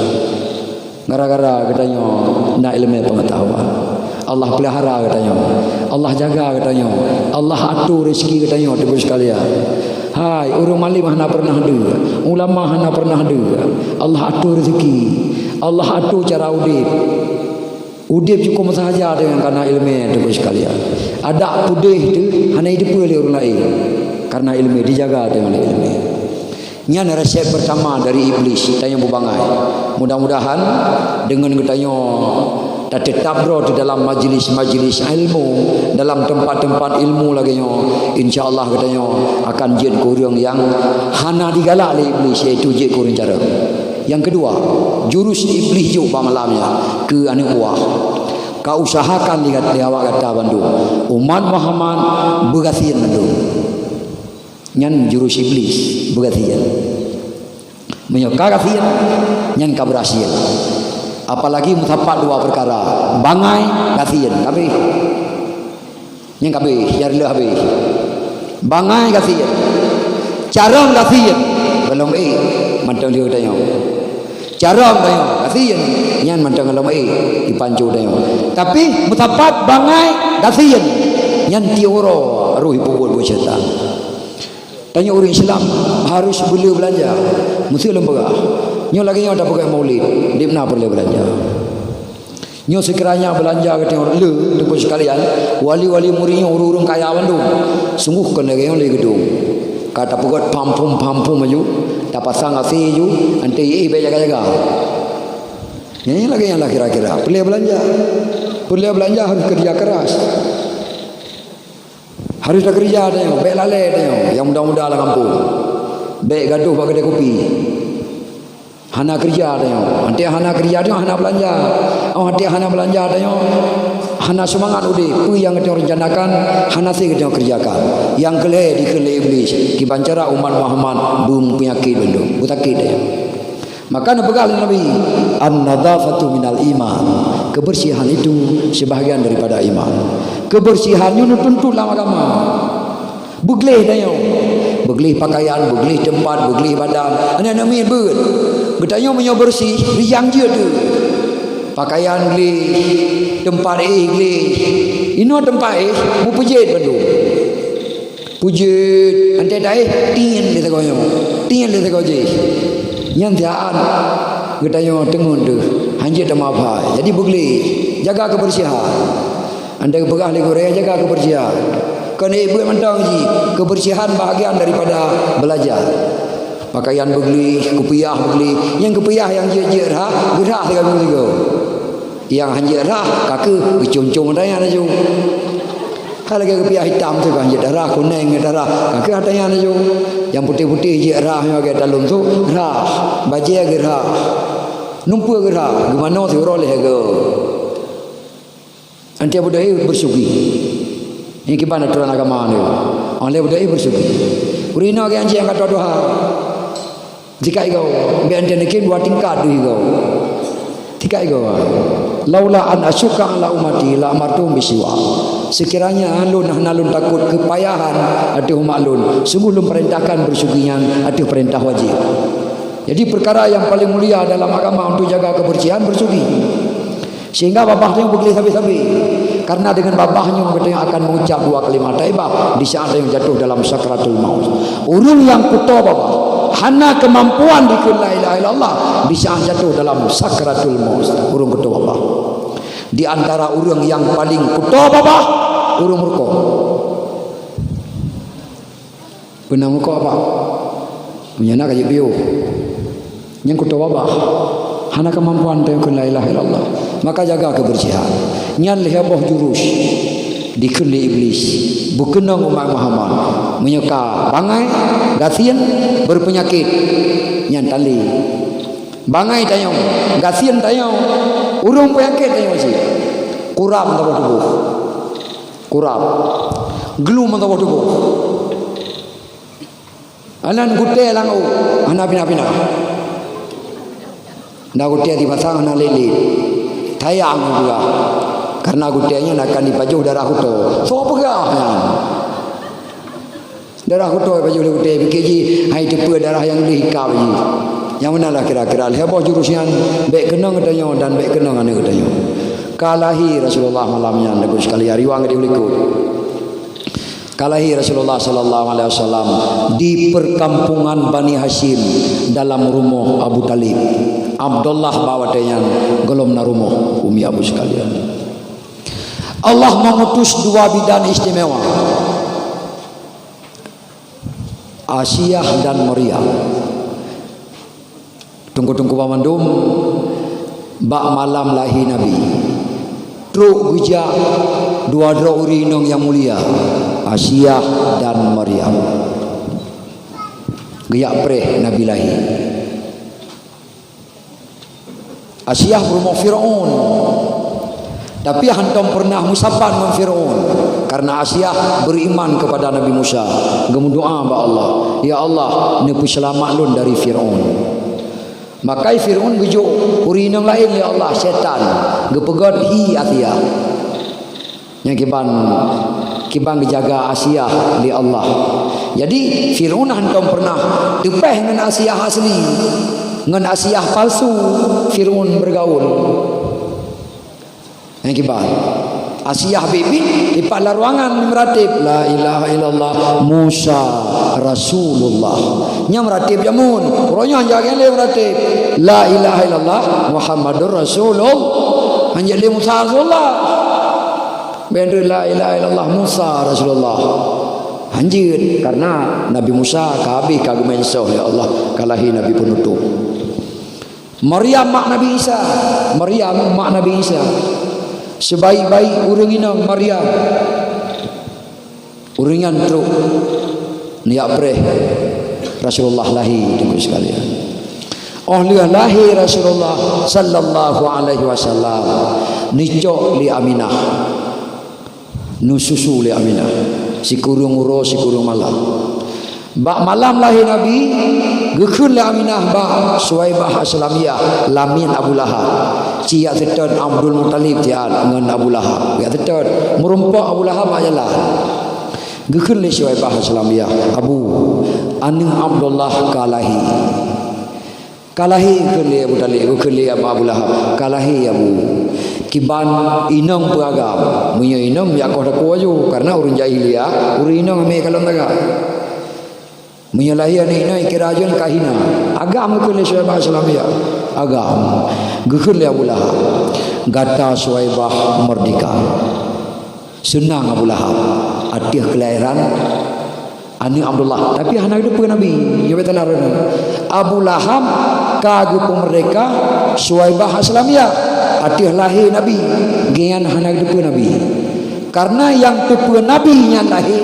Gara-gara geutanyoe na ileumèe peungeutahuan, Allah peulihara geutanyoe, Allah jaga geutanyoe, Allah atô rezeki geutanyoe, teungku sekalian. Hai, ureueng malém hana peureunah deuk, ulama hana peureunah deuk. Allah atô rezeki, Allah atô cara udép. Udép cukôp meusahaja deungon kana ileumèe, teungku sekalian. Adak peudeh teuh hana jiteupeue lé ureueng laén, kareuna ileumèe dijaga deungon ileumèe. Nyan resep peurtama dari Iblih, tanyoe beubangai. Mudah-mudahan deungon geutanyoe tateutap droe teuh dalam majlis-majlis ilmu, dalam teumpat-teumpat ilmu lagèe nyoe, insya Allah geutanyoe akan jeuet keu ureueng nyang hana digalak lé Iblih, yaitu jeuet keu ureueng carông. Nyang keudua, jurus Iblih jok bak malam nyan keu aneuk buah. Ka usahakan lé gat-, lé awak gata bandum, umat Muhammad beugasien bandum. Nyan jurus Iblih, beugasien. Meunyoe ka gasien, nyan ka beurhasil. Apalagi meusapat dua peukara, bangai, gasien, ka abéh. Nyan ka abéh, nyang reuloh abéh. Bangai, gasien. Carông, gasien. Gohlom ék, mantong lheueh tanyoe. Carông tanyoe, gasien. Nyan mantong gohlom ék, dipanco tanyoe. Tapi meusapat bangai, gasien. Nyan tiep uroe roh jipeubuet buet syaitan. Tanyoe ureueng Islam harôh beu le beulanja. Meuseu lôn peugah, nyoe lagèe nyoe tapeugah Maulid, di mana peureulèe beulanja. Nyoe seukiranya beulanja geutanyoe le, teungku sekalian, wali-wali murit nyoe ureueng-ureueng kaya bandum. Sunggoh kon lagèe nyoe le geudong. Ka tapeugöt pampum-pampum aju, tapasang AC aju, anté éh bèk jaga-jaga. Nyan lagèe nyan lah kira-kira. Peureulèe beulanja. Peureulèe beulanja harôh keureuja keras. Harôh takeureuja tanyoe, bèk lalè tanyoe, nyang muda-muda lam gampông. Bèk gadôh bak keudè kupi. Hana keureuja tanyoe. Watèe hana keureuja tanyoe, hana beulanja. Oh, watèe hana beulanja tanyoe, hana seumangat udép. Peue nyang geutanyoe rencanakan, hana sép geutanyoe keureujakan. Nyang keu lhèe dikheun lé Iblih, kiban cara umat Muhammad beumeupenyakét bandum, beusakét tanyoe. Maka neupeugah lé Nabi, "An-nadhafatu minal iman." Kebersihan itu sebahagian daripada iman. Kebersihan nyoe neutuntut lam agama. Beugleh tanyoe. Beugleh pakaian, beugleh teumpat, beugleh badan. Hana neumiet beuet. Geutanyoe meunyoe beureuséh, rijang jeuet deuh. Pakaian gleh, teumpat éh gleh. Inoe teumpat éh, meupeujeuet bandum. Peujeuet, antée taéh, tieng lé sagoe nyoe. Tieng lé sagoe jih. Nyan siat geutanyoe teungeut deuh. Hanjeuet tameuhai. Jadi beugleh, jaga kebersihan. Andai geupeugah lé gurée, jaga kebersihan. Kon éh beuet mantong jih, kebersihan bahagian daripada belajar. Pakaian beugleh, kupiah beugleh, nyang kupiah nyang jeuet-jeuet rhah, geurhah sigoe-sigoe. Nyang hanjeuet rhah, ka keuh geucong-cong ata nyan laju. Ka lagée kupiah itam tu ka hanjeuet rhah, kuneng hanjeuet rhah, ka keuh ata nyan laju. Nyang putéh-putéh jeuet rhah, nyang lagée talon tu rhah, bajée geurhah, numpeue geurhah, geumanoe siuroe lhée goe. Anté beudôh éh beureusugi. Nyan kiban aturan agama nyoe. Óh lheueh beudôh éh beureusugi. Ureueng inong geuh anjing nyang ka tuha-tuha. Tikai goe, bèk anté neukheun dua tingkat deuh goe. Tikai goe. "Laula an asyukka ala ummati la amartuhum bisiwak." Seukiranya lôn hana lôn takot keupayahan ateueh umat lôn, sunggoh lôn peurintahkan beureusugi nyan ateueh peurintah wajéb. Jadi peukara nyang paleng mulia dalam agama untuk jaga kebersihan beureusugi. Sehingga babah tanyoe beugleh sabe-sabe. Karena dengan babah nyoe geutanyoe akan mengucap dua kalimah thaibah di saat tanyoe jatuh dalam sakratul maut. Ureueng nyang kuto babah, hana keumampuan dikheun la ilaha illallah di saat jatuh dalam sakratul maut. Ureueng kuto babah. Di antara ureueng nyang paling kuto babah, ureueng meurukok. Peue na meurukok, Pak? Meunyoe na ka jipiôh. Nyang kuto babah. Hana keumampuan teuh kheun la ilaha illallah. Maka jaga kebersihan. Nyan lhèe boh jurus dikheun lé Iblih. Beukeunong umat Muhammad. Meunyoe ka bangai, gasien, beureupenyakét, nyan tali. Bangai tanyoe, gasien tanyoe, ureueng peunyakét tanyoe cit. Kuram saboh tuboh. Kuram. Glum saboh tuboh. Anan gutèe lam ôk, hana pina-pina. Na gutèe dipasang hana lé-lé. Tayang peugah. Karena gutèe nyan akan jipajoh darah kuto. Soe peugah nyan? Darah kuto jipajoh lé gutèe, pike jih hai teupeu darah nyang deuh ikab jih. Nyang meunan lah kira-kira lhèe boh jurus nyan, bèk keunong geutanyoe dan bèk keunong aneuk geutanyoe. Ka lahé Rasulullah malam nyan, teungku sekalian, riwang di likot. Ka lahé Rasulullah sallallahu alaihi wasallam di perkampungan Bani Hasyim dalam rumoh Abu Thalib. Abdullah bak watèe nyan gohlom na rumoh, umi abu sekalian. Allah mengutus dua bidan istimewa, Asiah dan Maryam. Teungku-teungku banmandum, bak malam lahé Nabi, trok geujak dua droe ureueng inong nyang mulia, Asiah dan Maryam. Geujak preh Nabi lahé. Asiah peurumoh Firaun. Tapi hántom peureunah meusapat ngon Firaun, karena Asiah beriman kepada Nabi Musa, geumeudoa bak Allah, "Ya Allah, neupeuseulamat lôn dari Firaun." Maka Firaun geujok ureueng inong laén lé Allah, syaitan, geupeugét hi Asiah. Nyang kiban, kiban geujaga Asiah lé Allah. Jadi, Firaun hántom peureunah teupéh ngon Asiah asli. Ngon Asiah palsu Firaun bergaul. Nyang kiban. Asiah biet-biet dipat lam ruangan meurateb, "La ilaha illallah, Musa Rasulullah." Nyang meurateb jameun, uroe nyoe jak lé meurateb, "La ilaha illallah, Muhammadur Rasulullah." Hanjeuet lé Musa Rasulullah. Bèk la ilaha illallah Musa Rasulullah. Hanjeuet, karena Nabi Musa ka habéh ka geumeunsoh lé Allah, ka lahé Nabi peunutôp. Maryam mak Nabi Isa. Maryam mak Nabi Isa. Sebaik-baik ureueng inong Maryam. Ureueng nyan trok neujak preh Rasulullah lahé, teungku sekalian. Óh lheueh lahé Rasulullah sallallahu alaihi wasallam, neucok lé Aminah, neususu lé Aminah, sikureueng uroe sikureueng malam. Bak malam lahé Nabi, geukheun lé Aminah bak Suwaibah Aslamiyah, lamiet Abu Lahab. Ci jak seutôt Abdul Muthalib siat ngon Abu Lahab. Jak seutôt, meurumpok Abu Lahab bak jalan. Geukheun lé Suwaibah Aslamiyah, "Abu, aneuëk Abdullah ka lahé." "Ka lahé," kheun lé Abu Thalib, kheun lé Abu Lahab, "ka lahé, Abu." "Kiban inong peue agam?" "Meunyoe inong, jak koh takue aju, kareuna ureuëng jahiliyah, ureuëng inong amé kalon taga. Meunyoe lahé aneuëk inong, ikira aju ka hina." "Agam," kheun lé Suwaibah Aslamiyah. "Agam." Geukheun lé Abu Lahab, "Gata Suwaibah meurdehka." Seunang Abu Lahab ateueh keulahiran aneuëk Abdullah, tapi hana geuteupeue Nabi. Nyoe bak teulah droeneuh. Abu Lahab ka geupeumeurdehka Suwaibah Aslamiyah ateueh lahé Nabi, geuhnyan hana geuteupeue Nabi. Kareuna nyang teupeue Nabi nyan lahé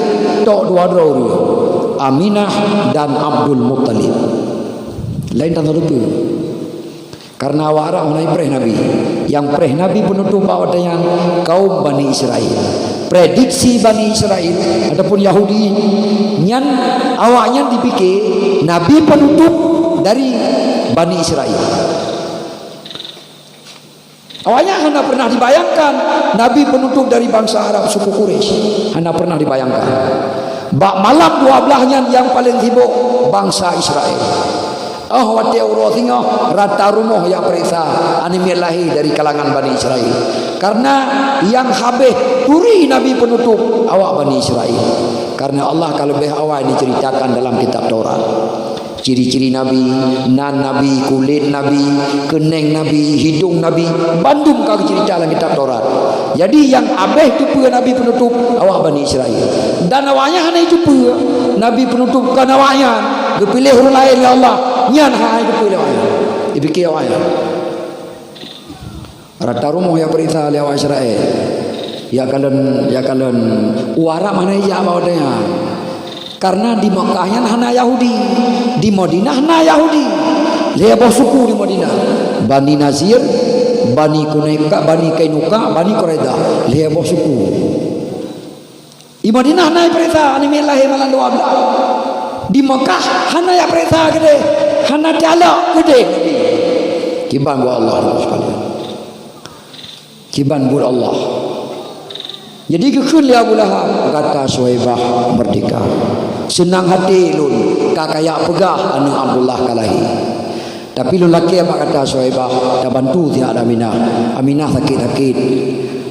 tok dua droe ureuëng, Aminah dan Abdul Muthalib. Laén tan teupeue. Kareuna awak Arab hana jipreh Nabi. Nyang preh Nabi peunutôb bak watée nyan kaum Bani Israel. Prediksi Bani Israel ataupun Yahudi nyan, awaknyan jipike Nabi peunutôb dari Bani Israel. Awaknyan hana pernah dibayangkan Nabi peunutôb dari bansa Arab suku Quraisy. Hana pernah dibayangkan. Bak malam dua blaih nyan nyang paleng sibok bansa Israel. Óh watée uroe singoh rata rumoh jak peuriksa aneuëk miet lahé dari kalangan Bani Israel. Kareuna nyang habéh turi Nabi peunutôb awak Bani Israel. Kareuna Allah ka leubeh awai neuceuritakan dalam kitab Taurat. Ciri-ciri Nabi, nan Nabi, kulét Nabi, keuneng Nabi, hidong Nabi, bandum ka geuceurita lam kitab Taurat. Jadi nyang habéh teupeue Nabi peunutôb awak Bani Israel. Dan awaknyan hana jiteupeue Nabi peunutôb kon awaknyan, geupiléh ureuëng laén lé Allah, nyan hana jiteupeue lé awaknyan. Jipike awaknyan. Rata rumoh jak peuriksa lé awak Israel. Jak kalon, jak kalon, u Arab hana jijak bak watée nyan. Kareuna di Makkah nyan hana Yahudi, di Madinah na Yahudi. Lhée boh suku di Madinah. Bani Nazir, Bani Kunaika, Bani Kainuka, Bani Quraidah. Lhée boh suku. Di Madinah na peuriksa aneuëk miet lahé malam dua blaih. Di Makkah hana jak peuriksa keudeh, hana teuk alok keudeh. Kiban buet Allah, Teungku sekalian. Kiban buet Allah. Jadi geukheun lé Abu Lahab, "Gata Suwaibah meurdehka. Seunang até lôn ka kajak peugah aneuëk Abdullah ka lahé." Tapi lôn lakée bak gata Suwaibah, tabantu siat Aminah. Aminah sakét-sakét.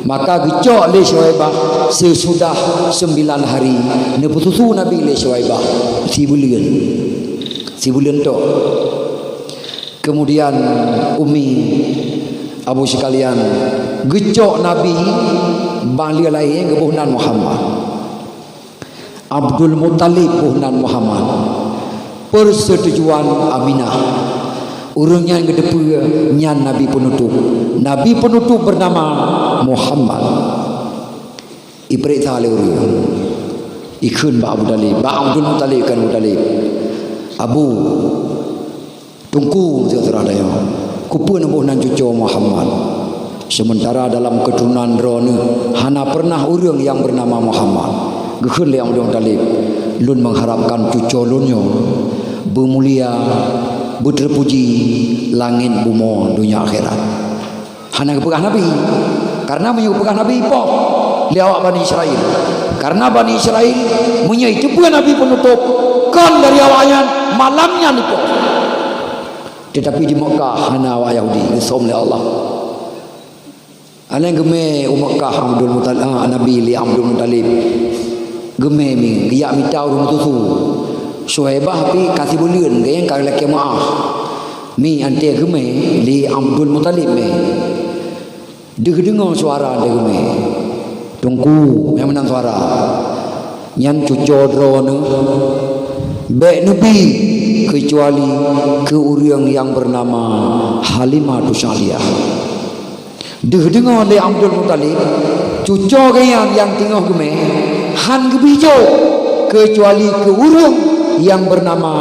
Maka geucok lé Suwaibah seusudah seumbilan hari, neupeususu Nabi lé Suwaibah sibuleuen. Sibuleuen tok. Kemudian Umi, Abu sekalian, geucok Nabi ban lheueh lahé geuboh nan Muhammad. Abdul Muthalib boh nan Muhammad. Persetujuan Aminah. Ureuëng nyan geuteupeue nyan Nabi peunutôb. Nabi peunutôb beunama Muhammad. Ipeuriksa lé ureuëng. Ikheun bak Abu Thalib, bak Abdul Muthalib, kon Abu Thalib. "Abu, Teungku," kheun, "syedara tanyoe, keupeue neuboh nan cucoe Muhammad? Seumeuntara dalam keuturonan droeneuh hana peureunah ureuëng nyang beunama Muhammad." Geukheun lé Abdul Muthalib, "Lôn meuharapkan cucoe lôn nyoe beumulia, beuteupuji langét bumoe, donya akhirat." Hana geupeugah Nabi. Kareuna meunyoe geupeugah Nabi, poh lé awak Bani Israel. Kareuna Bani Israel, meunyoe jiteupeue Nabi peunutôb kon dari awaknyan, malam nyan jipoh. Teutapi di Makkah hana awak Yahudi, geusöm lé Allah. Alèh geumè u Makkah Abdul Muthalib, ah, Nabi lé Abdul Muthalib. Geumè mi, geujak mita ureueng meutusu. Suhaibah pih ka sibuleuen, geuh nyang ka lakèe meu'ah. Mi, 'an teuh geumè lé Abdul Muthalib mè. Deuh deungoe suara 'an teuh geumè. Teungku, nyang meunan suara. Nyan cucoe droeneuh bèk neubi keucuali keu ureueng nyang beunama Halimatu Sa'diyah. Deuh deungoe lé Abdul Muthalib, cucoe geuh nyan nyang teungoh geumè, han geubi jok keucuali keu ureueng yang bernama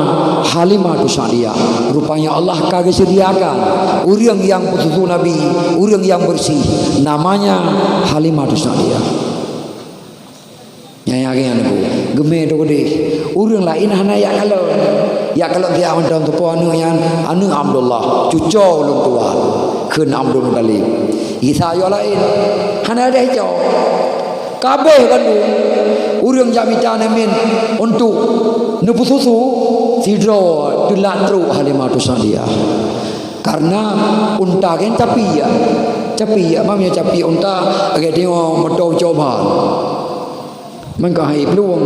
Halimah Sa'diyah. Rupanya Allah ka geuseudiakan ureuëng nyang peususu Nabi, ureuëng nyang bersih, namanya Halimah Sa'diyah. Nyang yakin aku, geumé tu keudeh. Ureuëng laén hana yak kalon. Yak kalon siat mantong teupeue aneuëk nyan, aneuëk Abdullah, cuco ulôn tuan, kheun Abdul Muthalib. Isa yo laén, hana deh cok. Kabeh bandum ureuëng jak mita neumiet untuk neupeususu, sidroe teulat trok Halimah Sa'diyah. Karena unta kan capi ya. Capi ya, mam ya capi unta, agak tengok moto coba. Mangka hai peluang.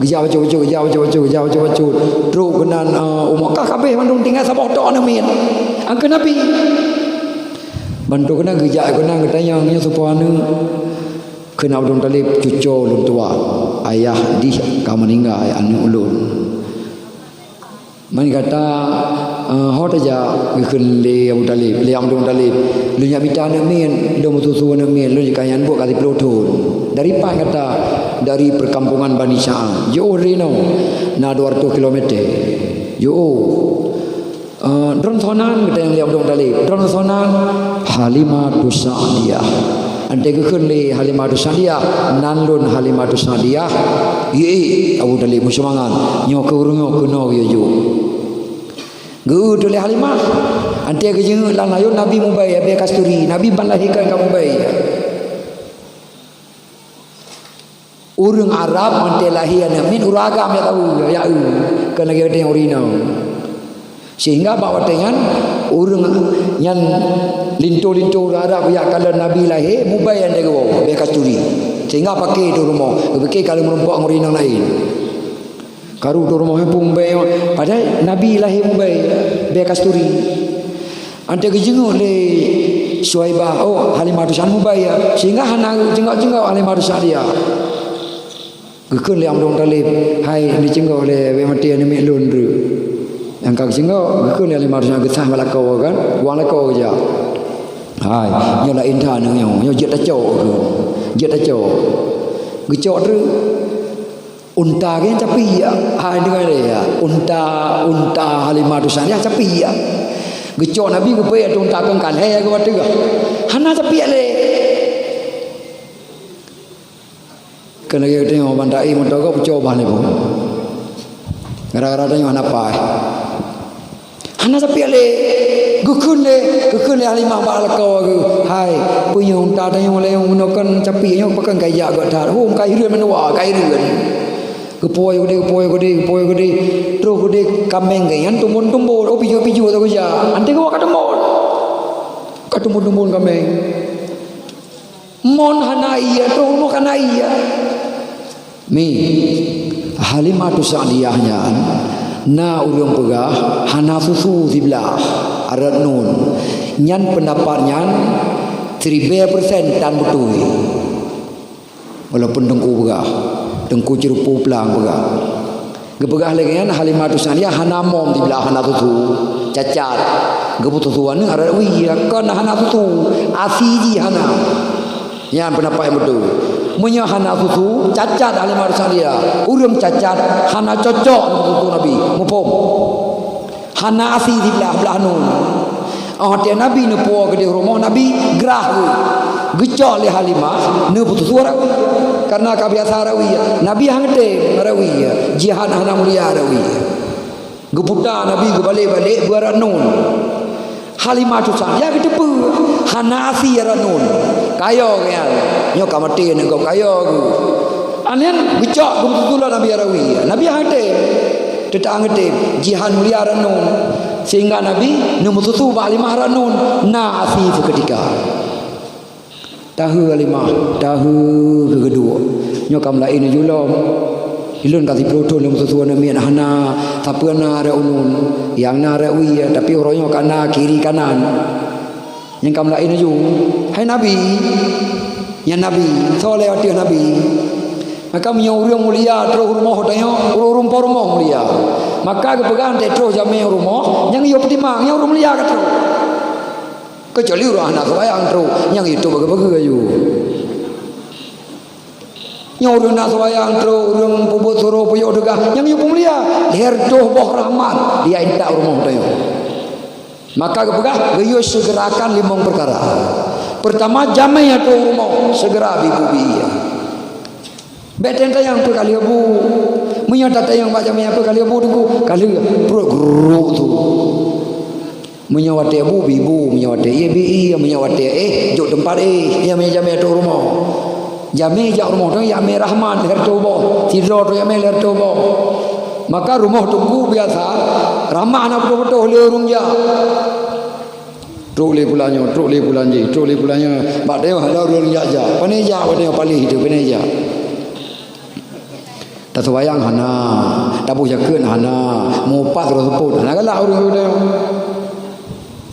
Geujak bacut-bacut, geujak bacut-bacut, geujak bacut-bacut. Trok keunan, eh, umat kah kabeh mandum tinggai saboh tok aneuk miet. Angka Nabi. Bantu keunan geujak keunan geutanyong nyoe soe po aneuk. Kheun Abdul Muthalib, cuco ulôn tuan. Ayah dih ka meuninggai aneuk ulôn. Man gata, eh, ho tajak geukheun lé Abu Thalib, lé Abdul Muthalib. Lôn jak mita aneuk miet, lôn meususu aneuk miet, lôn jikanyang buet ka siplôh thon. Dari pat gata? Dari perkampungan Bani Sa'ad. Jiôh ri noe, na dua ratus kilometer. Jiôh. Eh, droeneuh soe nan, geutanyong lé Abdul Muthalib. Droeneuh soe nan, Halimah Sa'diyah. Antée geukheun lé Halimah Sa'diyah, nan lôn Halimah Sa'diyah. Yé, Abu Thalib meuseumangat. Nyoe keu ureuëng nyoe keunoe geuyue jok. Geu-eu lé Halimah. Antée geujeuet lam layôn Nabi mubai, bée kasturi. Nabi ban lahé kon ka mubai. Ureuëng Arab antée lahé aneuk miet ureuëng agam ya tahu, ya, ya, eu. Kon lagée watée nyang ureuëng inong. Sehingga bak watée nyan, ureuëng nyan linto-linto ureuëng Arab jak kalon Nabi lahé, mubai antée geuwoe, bée kasturi. Sehingga paké di rumoh, geupike ka lheueh meurumpok ngon ureuëng inong laén. Karu di rumoh pun mubai, padahai Nabi lahé mubai, bée kasturi. Antée geujenguk lé Suwaibah, oh, Halimah Sa'diyah mubai ya, sehingga hana jengok-jengok Halimah Sa'diyah. Geukheun lé Abdul Muthalib, "Hai, neucingok lé bée maté aneuk miet lôn treuk." Nyang ka geucingok, geukheun lé Halimah Sa'diyah geusah bak lakoe kan, wang lakoe geujak. "Hai, nyoe laén that aneuk nyoe, nyoe jeuet tacok," geukheun. "Jeuet tacok." Geucok treuk. Unta geuh capi ya. Hai, deungoe lé ya. Unta, unta Halimah Sa'diyah capi ya. Geucok Nabi geupeu ya unta keu kalhée geuh ateueh. Hana capi lé. Keuneuk geutanyoe ban dai meutogoe peucobah lé boh. Gara-gara tanyoe hana paih. Hana sapeue lé. Geukheun lé, geukheun lé Halimah bak lakoe geuh. Hai, peue nyoe unta tanyoe lé nyoe meunoe kon capi nyoe pakon ka ijak gét that. Hom ka hireuen meunua, ka hireuen. Geupoe geude, geupoe geude, geupoe geude. Troh geude kaméng geuh nyan tumbon-tumbon, oh pijôh-pijôh atau geujak. Anteng geuh ka tumbon. Ka tumbon-tumbon kaméng. Mon hana ié, troh rumoh hana ié. Mi, Halimatu Sa'diyah nyan na ureuëng peugah hana susu siblaih arat nun. Nyan peundapat nyan siribée persen tan beutôi. Walaupun teungku peugah, teungku Ceureupu Plang peugah. Geupeugah lagée nyan Halimatu Sa'diyah hana mom siblaih hana susu, cacat. Geupeususu aneuëk arat wie, kon hana susu, asi jih hana. Nyan peundapat nyang beutôi. Meunyoe hana susu, cacat Halimatu Sa'diyah. Ureuëng cacat hana cocok neupeususu Nabi. Muphom? Hana asi siblaih blah nun. Óh watée Nabi neupuwoe keudeh rumoh Nabi, grah geuh. Geucok lé Halimah neupeususu arat wie. Karena ka biasa arat wie. Nabi han geutem arat wie. Jihan hana mulia arat wie. Geuputa Nabi geubalek-balek beu arat nun. Halimah susah. Ya geuteupeue. Hana asi arat nun. Kayo geuh nyan. Nyoe ka maté aneuk gob kayo geuh. Aneuëk geucok geupeususu lom Nabi arat wie. Nabi han geutem. Teutap han geutem. Jihan mulia arat nun. Sehingga Nabi neumeususu bak Halimah arat nun. Na asi seuketika. Tahe Halimah, tahe keu geuduek. Nyoe ka meulaén laju lom. Ulôn ka siplôh thon lôn meususu aneuk miet hana sapeue na arat nun. Nyang na arat wie, tapi uroe nyoe ka na kiri kanan. Nyang ka meulaén laju, "Hai Nabi, nyan Nabi, soe lé ateueh Nabi?" Maka meunyoe ureuëng mulia troh rumoh tanyoe, ureuëng rumpok rumoh mulia. Maka geupeugah teuh troh jamé rumoh, nyang yue peutimang, nyang ureuëng mulia ka troh. Keucuali ureuëng hana seumayang troh, nyang itu bageue-bageue aju. Nyoe ureuëng na seumayang trok, ureuëng peubuet suroh puyôh deugah, nyang yue peumulia, lhèe reutôh boh rahmat, ya, intat rumoh tanyoe. Maka geupeugah, geuyue segerakan limong peukara. Peurtama, jamé ateueh rumoh, segera bie bu bie. Bék teuntayang peue ka lheueh bu. Meunyoe tatanyong bak jamé peue ka lheueh bu, Teungku, ka lheueh, pruet gruk tu. Meunyoe watée bu, bie bu, meunyoe watée ié, bie ié, meunyoe watée éh, jok teumpat éh, ya, meunyoe jamé ateueh rumoh. Jamé jak rumoh tu, jamé rahmat, lhèe reutôh boh. Sidroe tu jamé lhèe reutôh boh. Maka rumoh Teungku biasa, rahmat hana beutôi-beutôi lé ureuëng jak. Trok lé pulan nyoe, trok lé pulan jih, trok lé pulan nyoe. Bak tanyoe hana ureuëng jak-jak. Pane jak bak tanyoe paléh tu, pane jak. Taseumayang hana, taboh jakeuet hana, meuupat terus seupôt. Hana galak ureuëng tu.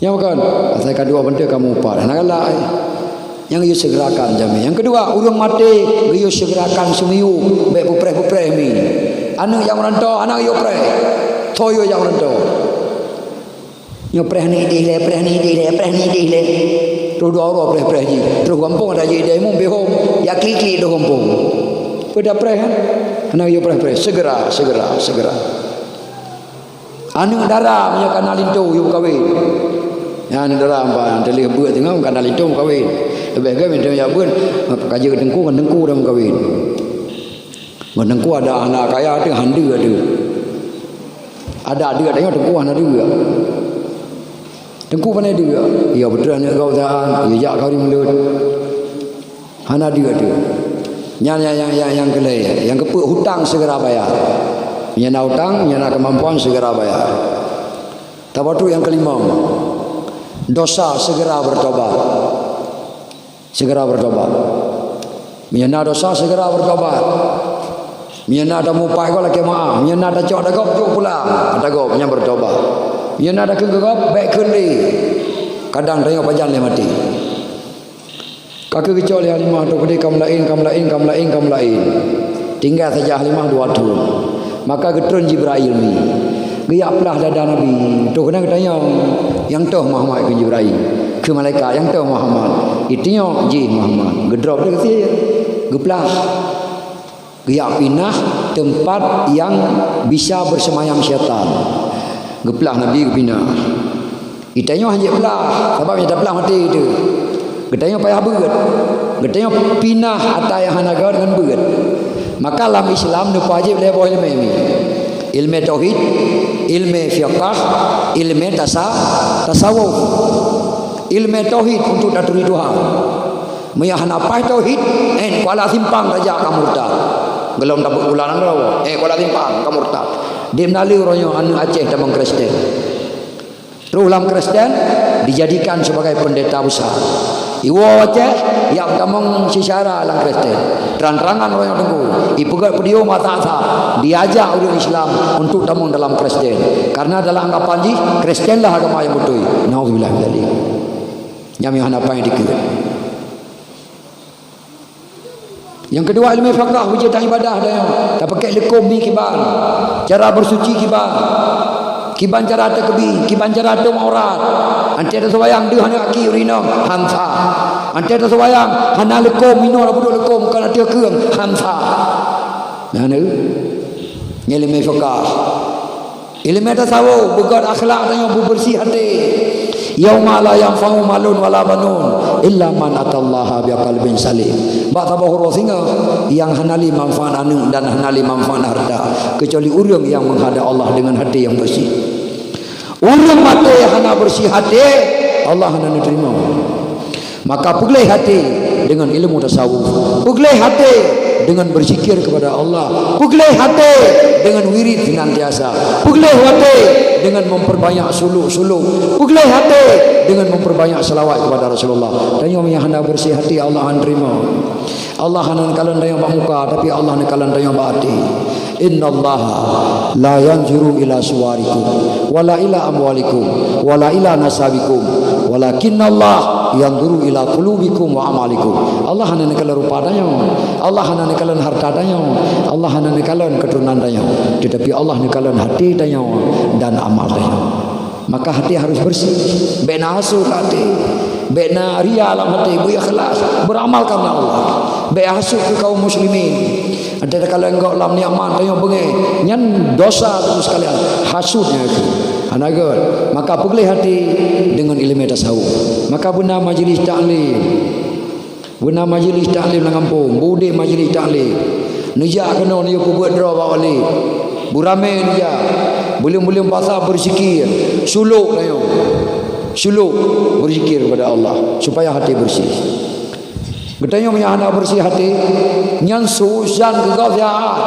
Nyang bukan, asai ka dua beuntée ka meuupat. Hana galak. Nyang geuyue segerakan jamé. Nyang keudua, ureuëng maté geuyue segerakan seumiyueb, bék peupreh-peupreh mi. Aneuëk jak meuranto, hana geuyue preh. Soe yue jak meuranto? Nyoe preh ni deh lé, preh ni deh lé, preh ni deh lé. Terus dua uroe preh-preh jih. Terus gampông ada jih deh mum bihom. Ya kiki doh gampông. Peue da preh kan? Hana yue preh-preh. Segera, segera, segera. Aneuëk dara meunyoe kana linto yue kawin. Ya, aneuëk dara empat, teuleh beuet teungoh kana linto kawin. Leubeh gét minta ya beuet, ka jeuet teungku ngon teungku dah kawin. Ngon teungku ada anak kaya tu, han deuek tu. Ada deuek tengok teungku hana deuek. Teungku pandai deuek. Ya beutôi aneuk gob tan, ya jak kawin mulut. Hana deuek tu. Nyan yang yang yang yang keulhèe, yang keupeuet hutang segera bayar. Nyang na hutang, nyang na kemampuan segera bayar. Tabatu yang kelima. Dosa segera bertobat. Segera bertobat. Meunyoe na dosa, segera bertobat. Meunyoe na tamupai gob lakée meuáh. Meunyoe na tacok dagob, cok pulang. Dagob nyang bertobat. Meunyoe na takheun keu gob, bék kheun lé. Kadang tanyoe pajan lé maté. Ka keuh geucok lé Halimah tu keudeh kam laén, kam laén, kam laén, kam laén. Tinggai saja Halimah dua thon. Maka geutreun Jibrail mi. Geujak plah dada Nabi. Toh keunan geutanyong, "Nyang toh Muhammad?" kheun Jibrail. Kheun malaikat, "Nyang toh Muhammad?" Itanyong, "Jih Muhammad." Geudrop deh keusiek. Geuplah. Geujak pinah teumpat nyang bisa bersemayam syaitan. Geuplah Nabi geupinah. Geutanyoe hana jiplah, sabab nyang taplah maté teuh. Geutanyoe payah beuet. Geutanyoe pinah ata nyang hana gét ngon beuet. Maka lam Islam neupeuwajéb lhée boh iéleumé mi. Iéleumé tauhid, iéleumé fiqah, iéleumé tasa-, tasawuf. Iéleumé tauhid untuk taturi Tuhan. Meunyoe hana paih tauhid, eh, kuala simpang tajak ka murtad. Geulom tabeuet bulan nanggroe, eh, kuala simpang ka murtad. Di Meunali uroe nyoe aneuëk Aceh tamong Kristen. Terus lam Kristen dijadikan sebagai pendeta besar. Iwoe Aceh, jak tamong sisara lam Kristen. Terang-terangan uroe nyoe teungku. Ipeugét peudiom masa sa, diajak ureuëng Islam untuk tamong dalam Kristen. Karena dalam anggapan jih, Kristen lah agama nyang beutôi. Nauzubillah min dzalik. Nyang hana paih dikeue. Nyang keudua, iéleumé fiqah, beujeuet ibadah tanyoe. Tapakèk leukom mi kiban. Cara beusuci kiban. Kiban cara takeubi, kiban cara tom aurat. Antée taseumayang deuh aneuk aki urinong, han sah. Antée taseumayang hana leukom, minoe na peuduek leukom, kon ateueh keueng, han sah. Nah, neu. Nyan iéleumé fiqah. Iéleumé tasawuf, beugét akhlak tanyoe, beubeureusie até. Yauma la yanfa'u malun wala banun illa man atallaha biqalbin salim. Bak saboh uroe singoh nyang hana lé manfaat aneuk dan hana lé manfaat harta, keucuali ureuëng nyang meuhadap Allah deungon até nyang beureusie. Ureuëng maté hana beureusie até, Allah hana neuteurimong. Maka peugleh até deungon ilmu tasawuf. Peugleh até deungon berzikir kepada Allah. Peugleh até deungon wirid senantiasa. Peugleh até deungon memperbanyak suluk-suluk. Peugleh até deungon memperbanyak selawat kepada Rasulullah. Tanyoe nyang hana beureusie até, Allah hana neuteurimong. Allah hana neukalon tanyoe bak muka, tapi Allah neukalon tanyoe bak até. Innallaha la yanzuru ila suwarikum, wala ila amwalikum, wala ila nasabikum, walakinnallaha yanzuru ila qulubikum wa amalikum. Allah hana neukalon rupa tanyoe. Allah hana neukalon harta tanyoe. Allah hana neukalon keuturonan tanyoe. Tetapi Allah neukalon até tanyoe dan amal tanyoe. Maka até harus beureusie. Bék na hasut até. Bék na ria lam até. Beu ikhlas. Beuramal karena Allah. Bèk hasut keu kaum muslimin. Ada kalau enggak lam nikmat, tanyoe beungéh. Nyan dosa tu sekalian. Hasut nyan tu. Hana göt. Maka peugleh hati dengan ilmu tasawuf. Maka beuna majlis taklim. Beuna majlis taklim lam gampông. Beudé majlis taklim. Neujak keunoe neujak peubuet droe bak wali. Beuramé neujak. Buleuen-buleuen pasa beuzikir. Sulok tanyoe. Sulok beuzikir kepada Allah. Supaya hati bersih. Geutanyoe meunyo hana beureuséh até, nyan suzan keu gob siat.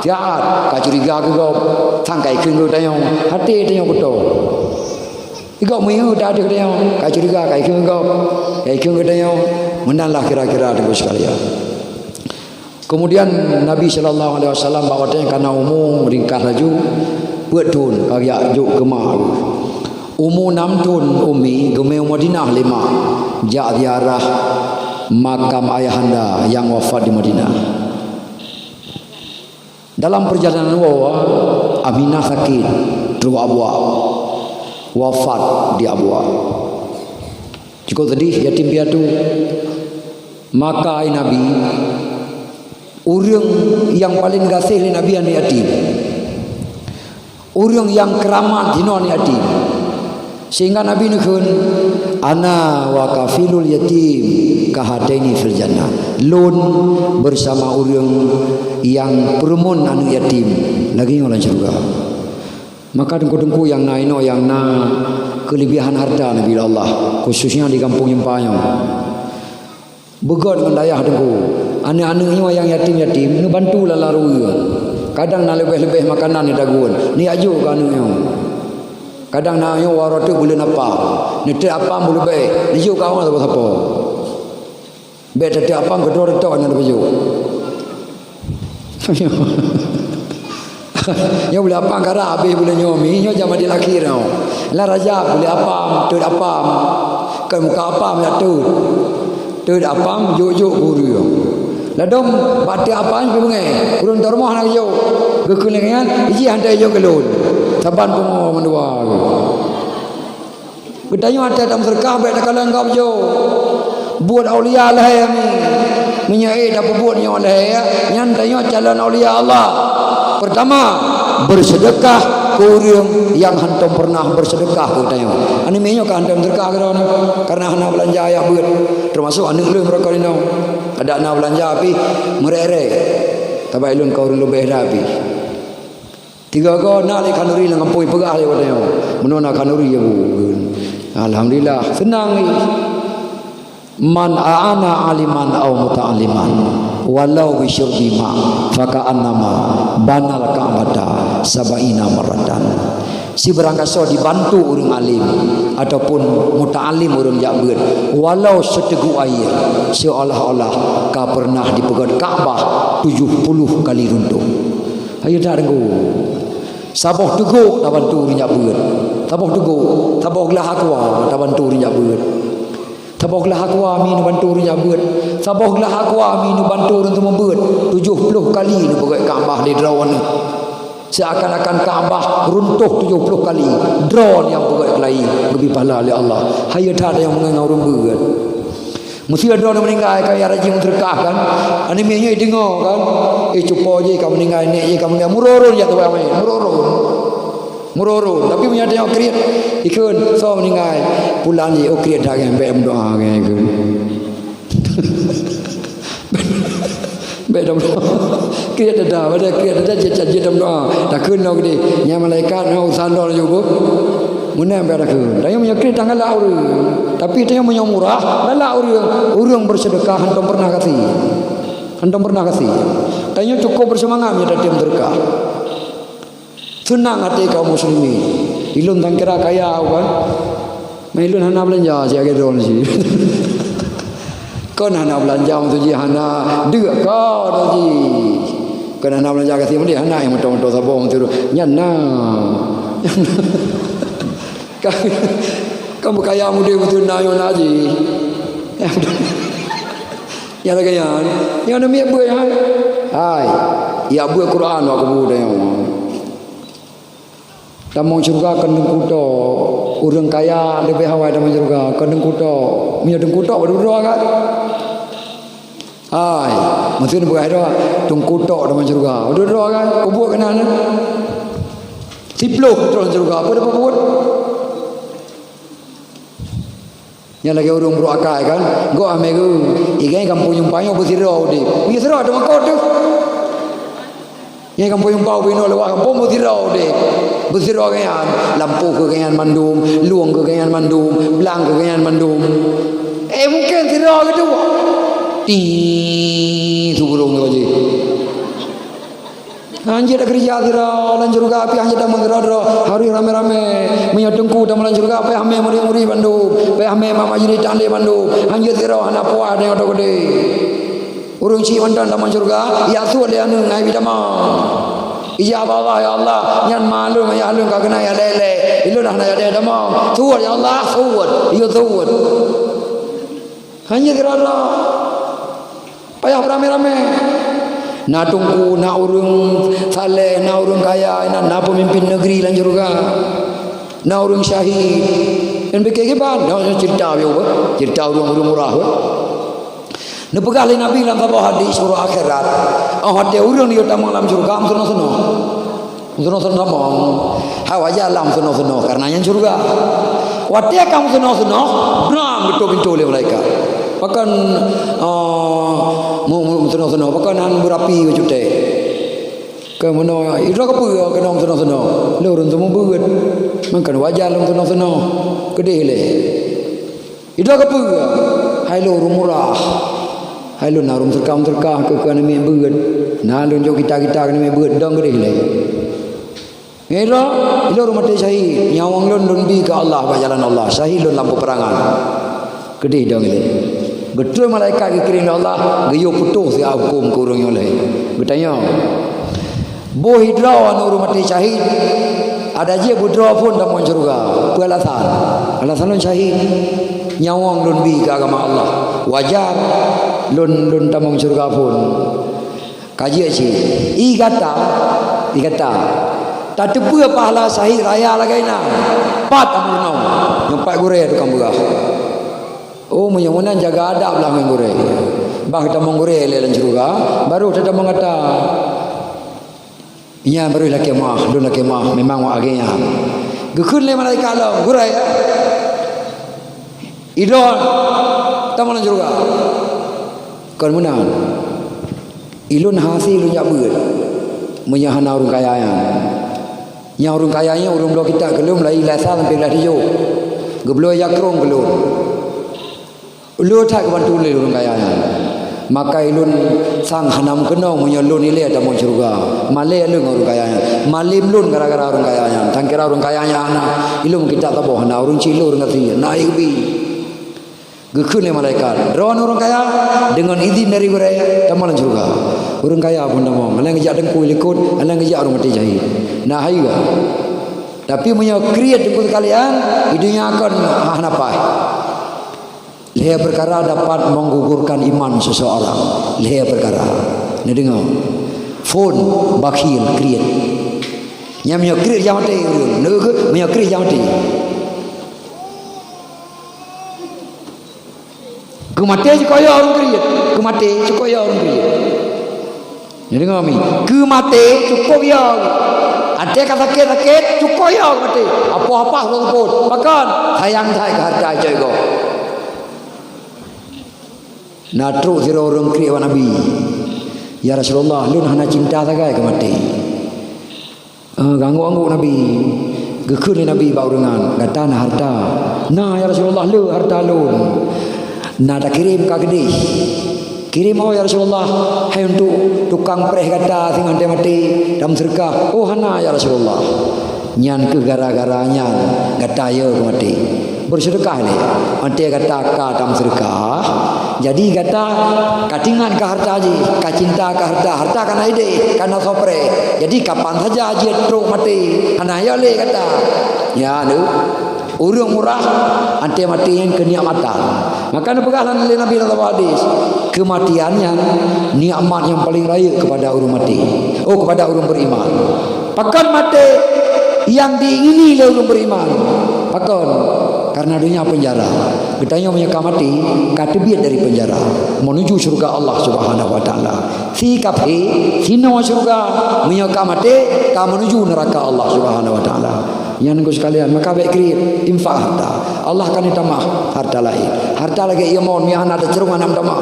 Siat, ka curiga keu gob, sang ka ikheun keu geutanyoe, até tanyoe beutôi. Igob meuyeuet até geutanyoe, ka curiga ka ikheun keu gob, ka ikheun keu geutanyoe. Meunan lah kira-kira teungku sekalian. Kemudian Nabi sallallahu alaihi wasallam bak watèe nyan kana umu ringkas laju, peuet thon ka geujak jok keu ma. Umu nam thon Ummi geumé u Madinah lé ma, jak ziarah makam ayahanda nyang wafat di Madinah. Dalam perjalanan woe, Aminah sakét, trok Abua, wafat di Abua. Cukup sedih yatim piatu. Maka ai Nabi, ureueng nyang paleng gaséh lé Nabi aneuk yatim. Ureueng nyang keuramat jinoe aneuk yatim. Sehingga Nabi neukheun, "Ana wa kafilul yatim kahataini fil jannah." Lôn bersama ureueng nyang peureumeun aneuk yatim lagèe nyoe lam syeuruga. Maka teungku-teungku nyang na inoe nyang na keulebihan harta Nabi Allah, khususnya di Gampông Jeumpa nyoe. Beugöt ngon dayah teungku. Aneuk-aneuk nyoe nyang yatim-yatim, neubantu lala ureueng. Kadang na leubeh-leubeh makanan neutagun, neujak jok keu aneuk nyoe. Kadang na nyoe waroe teuk buleuen apam. Neuteuk apam buleubeh, neujok keu awak sapo-sapo. Bèk tateuk apam keudroe-droe nyan tapeujok. Nyoe buleuen apam karab habéh buleuen nyoe mi, nyoe jameun di akhé nyoe. Lam Rajab buleuen apam, teuk apam. Kon muka apam jak teuk. Teuk apam, jok-jok keu ureueng. Ladôm bak teuk apam pih beungéh. Ureueng teurumoh na geujok. Geukheun lagèe nyan, iji han teuka jok keu lôn. Saban pungo mandua. Geutanyoe watèe tameuseudeukah bèk takalon gob jok. Buet aulia lhèe mi. Meunyoe ék tapeubuet nyoe lhèe, nyan tanyoe calon aulia Allah. Pertama, beuseudeukah keu ureueng nyang hantom pernah beuseudeukah keu tanyoe. Aneuk miet nyoe ka hantom seudeukah keu droeneuh, kareuna hana beulanja jak beuet. Teumasok aneuk lôn meurokon inoe. Adak na beulanja pih meurek-rek. Tabai lôn ka ureueng leubeh dah pih. Tiga go na lé khanuri lam gampông, peugah lé watèe nyoe. Meunoe na khanuri ya bu. Alhamdulillah, seunang lé. Man a'ana aliman au muta'alliman walau bi syurbi ma, faka'annama banal ka'bata sab'ina marratan. Sibarang gasoe dibantu ureueng alim ataupun muta'allim ureueng jak beuet, walau seuteugok aie, seolah-olah ka pernah dipeugöt Ka'bah tujoh puluh kali runtuh. Ayo that deungoe. Saboh teugok tabantu ureueng jak beuet. Saboh teugok, saboh glah aqua tabantu ureueng jak beuet. Saboh glah aqua mi neubantu ureueng jak beuet. Saboh glah aqua mi neubantu ureueng seumeubeuet. Tujoh ploh kali neupeugöt Ka'bah lé droeneuh. Seakan-akan Ka'bah runtuh tujoh ploh kali. Droeneuh nyang peugöt keulayi geubri pahala lé Allah. Hayeue that nyang meungon ureueng beuet. Meusé droeneuh meuninggai ka ya rajin meuseudeukah kan? Aneuk miet nyoe deungoe kan? Eh, cupo jih ka meuninggai, nèk jih ka meuninggai. Meururoe jak teuba manyét, meururoe. Meururoe. Tapi meunyoe tanyoe kriet, ikheun, soe meuninggai? Pulan jih, oh kriet that nyan, bèk meudoa nyan ikheun. Bèk meudoa. Kriet that, padahai kriet that jih, jih meudoa. Takheun lom keudéh, nyan malaikat nyoe urusan droeneuh nyoe beuh. Meunan bèk takheun. Tanyoe meunyoe kriet tan galak ureueng. Tapi tanyoe meunyoe murah, galak ureueng. Ureueng beuseudeukah hantom pernah gasien. Hantom pernah gasien. Tanyoe cukôp beuseumangat meunyoe tatem seudeukah. Seunang até kaum muslimin. Ilôn tan kira kaya bukan? Mah ilôn hana beulanja siat lagèe droeneuh cit. Kon hana beulanja maksud jih hana deuk ka droe jih. Kon hana beulanja gasien meudeh hana nyang moto-moto saboh meuteuroh. Nyan na. Ka, ka beukaya meudeh beutôi na nyoe na jih. Nyan lagèe nyan. Nyan na miet beuet hai. Hai. Ya beuet Quran wak kubu dah nyoe. Tamong syeuruga kon deungku tok. Ureueng kaya leubeh awai tamong syeuruga kon deungku tok. Meunyoe deungku tok baru droe kan. Hai, meuteun peugah droe, teungku tok dalam syeuruga. Udah droe kan, kubuet keunan. Siploh tok dalam syeuruga, apa dapat buet? Nyan lagèe ureueng brôk akai kan, gok amé geu, igai gampông nyumpang nyoe beusidroe udép. Beusidroe teuma kot teuh. Nyan gampông nyumpang ubé nyoe lewat gampông beusidroe udép. Beusidroe gobnyan, lampôh keu gobnyan mandum, lueng keu gobnyan mandum, blang keu gobnyan mandum. Eh, mungken sidroe geuduek. Ti, su burông nyoe jih. Hanjeuet keureuja sidroe lam syeuruga, pih hanjeuet tamong sidroe-droe, harôh ramé-ramé. Meunyoe teungku tamong lam syeuruga, payah mé murit-murit bandum, payah mé mak majelis taklim bandum. Hanjeuet sidroe hana puas deungon tok keudéh. Ureueng chik mantong tamong syeuruga, jak suet lé aneuk ngon ibi tamong. Ijak bak Allah, "Ya Allah, nyan ma lôn, ayah lôn ka keunan jak lé-lé. Ilôn hana jak tamong. Suet, ya Allah, suet." Yue suet. Hanjeuet sidroe-droe. Payah beuramé-ramé. Na teungku, na ureueng saleh, na ureueng kaya, na, na peumimpin negeri lam syeuruga. Na ureueng syahid. Nyan pike kiban, na ceurita beu, ceurita ureueng-ureueng murah beu. Neupeugah lé Nabi lam saboh hadis uroe akhirat, oh watèe ureueng nyoe tamong lam syeuruga, meusunah-sunah. Meusunah-sunah tamong. Hai wajar lah meusunah-sunah, karena nyan syeuruga. Watèe ka meusunah-sunah, bram geutôp pintoe lé malaikat. Pakon, eh, mu-, mu-, meusunah-sunah, pakon han beurapi bak cutek. Keu meunoe, idroe keupeue keunoe meusunah-sunah? Lôn ureueng seumeubeuet. Meukan wajar lôn meusunah-sunah. Keudeh lé. Idroe keupeue? Hai lôn ureueng murah. Hai lôn na ureueng seudeukah-seudeukah keu, keu aneuk miet beuet. Na lôn jok gita-gita keu aneuk miet beuet, dong keudeh lé. Ngira, ilôn ureueng maté syahid, nyawöng lôn lôn bi keu Allah bak jalan Allah, syahid lôn lam peperangan. Keudeh dong ilée. Beutôi malaikat geukirém lé Allah, geuyue putôh siat hukôm keu ureueng nyoe lheueh. Geutanyong, "Boh droe aneuk ureueng maté syahid, adak jih beudroe phon tamong syeuruga. Peue alasan?" "Alasan lôn syahid, nyawöng lôn bi keu agama Allah. Wajar lôn, lôn tamong syeuruga phon." Ka jeuet cit, "I gata, i gata, tateupeue pahala syahid raya lagée na? Pat tameurunoe, nyoe pat gurée tukang beurah." Oh, meunyoe meunan jaga adab lah ngon gurée. Bah tamong gurée lé lam syeuruga, baru tatamong gata. Nyan baru lakée meuah, lôn lakée meuah, memang wak agée nyan. Geukheun lé malaikat lom, "Gurée, idroe tamong lam syeuruga." Kon meunan. Ilôn hase lôn jak beuet, meunyoe hana ureueng kaya nyan. Nyang ureueng kaya nyan ureueng bloe kitab keu lôn mulai ilée sa sampoe ilée tujoh. Geubloe jakrong keu lôn. Ulôn that geubantu lé ureueng kaya nyan. Maka ilôn sang hana meukeunong meunyoe lôn ilée tamong syeuruga. Malée lôn ngon ureueng kaya nyan. Malem lôn gara-gara ureueng kaya nyan. Tan kira ureueng kaya nyan hana. Ilôn kitab saboh hana, ureueng chik lôn ureueng gasien. Na ié geubi. Geukheun lé malaikat, "Droeneuh ureueng kaya, deungon idhin dari gurée, tamong lam syeuruga." Ureueng kaya phon tamong, hana geujak teungku likot, hana geujak ureueng maté syahid. Nah, hai geuh. Tapi meunyoe kriet teungku sekalian, di dunia kon hana paih. Lhée peukara dapat menggugurkan iman seseorang. Lhée peukara. Neudeungoe. Phon, bakhil, kriet. Nyan meunyoe kriet jak maté ureueng. Neudeungoe, meunyoe kriet jak maté. Keu maté cukôp yo ureueng kriet. Keu maté cukôp yo ureueng kriet. Nyoe deungoe mi. Keu maté cukôp yo. Até ka sakét-sakét, cukôp yo keu maté. Apoh-apoh ureueng pun. Pakon? Sayang that keu hareuta cok gob. Na trok sidroe ureueng kriet bak Nabi, "Ya Rasulullah, lôn hana cinta sagai keu maté." Eh, geunggok-nggok Nabi. Geukheun lé Nabi bak ureueng nyan, "Gata na hareuta?" "Na, ya Rasulullah, le hareuta lôn." "Na takirém ka keudeh?" "Kirém, oh ya Rasulullah, hai untuk tukang preh gata singoh watée maté, tameuseudeukah." "Oh, hana, ya Rasulullah." "Nyan kheueh gara-gara nyan gata yo keu maté." Beuseudeukah lé. Watée gata ka tameuseudeukah, jadi gata ka teuingat keu hareuta jih, ka cinta keu hareuta, hareuta ka na ideh, ka na soe preh. Jadi kapan saja jeuet trok maté, hana yo lé gata. Ya, tu. Ureueng murah, watée maté nyan keunikmatan. Maka neupeugah lé Nabi dalam hadis, keumatian nyan nikmat nyang paleng rayeuk keupada ureueng maté. Oh, keupada ureueng beriman. Pakon maté nyang diingini lé ureueng beriman? Pakon? Karena donya penjara. Geutanyoe meunyoe ka maté, ka teubiet dari penjara menuju syurga Allah Subhanahu wa Taala. Si kafé, sinoe syurga, meunyoe ka maté, ka menuju neraka Allah Subhanahu wa Taala. Nyan, Teungku sekalian, maka bék kriet, infak harta. Allah ka neutamah harta laén. Harta lagée ié mon, meunyoe hana tacurông, hana meutamah.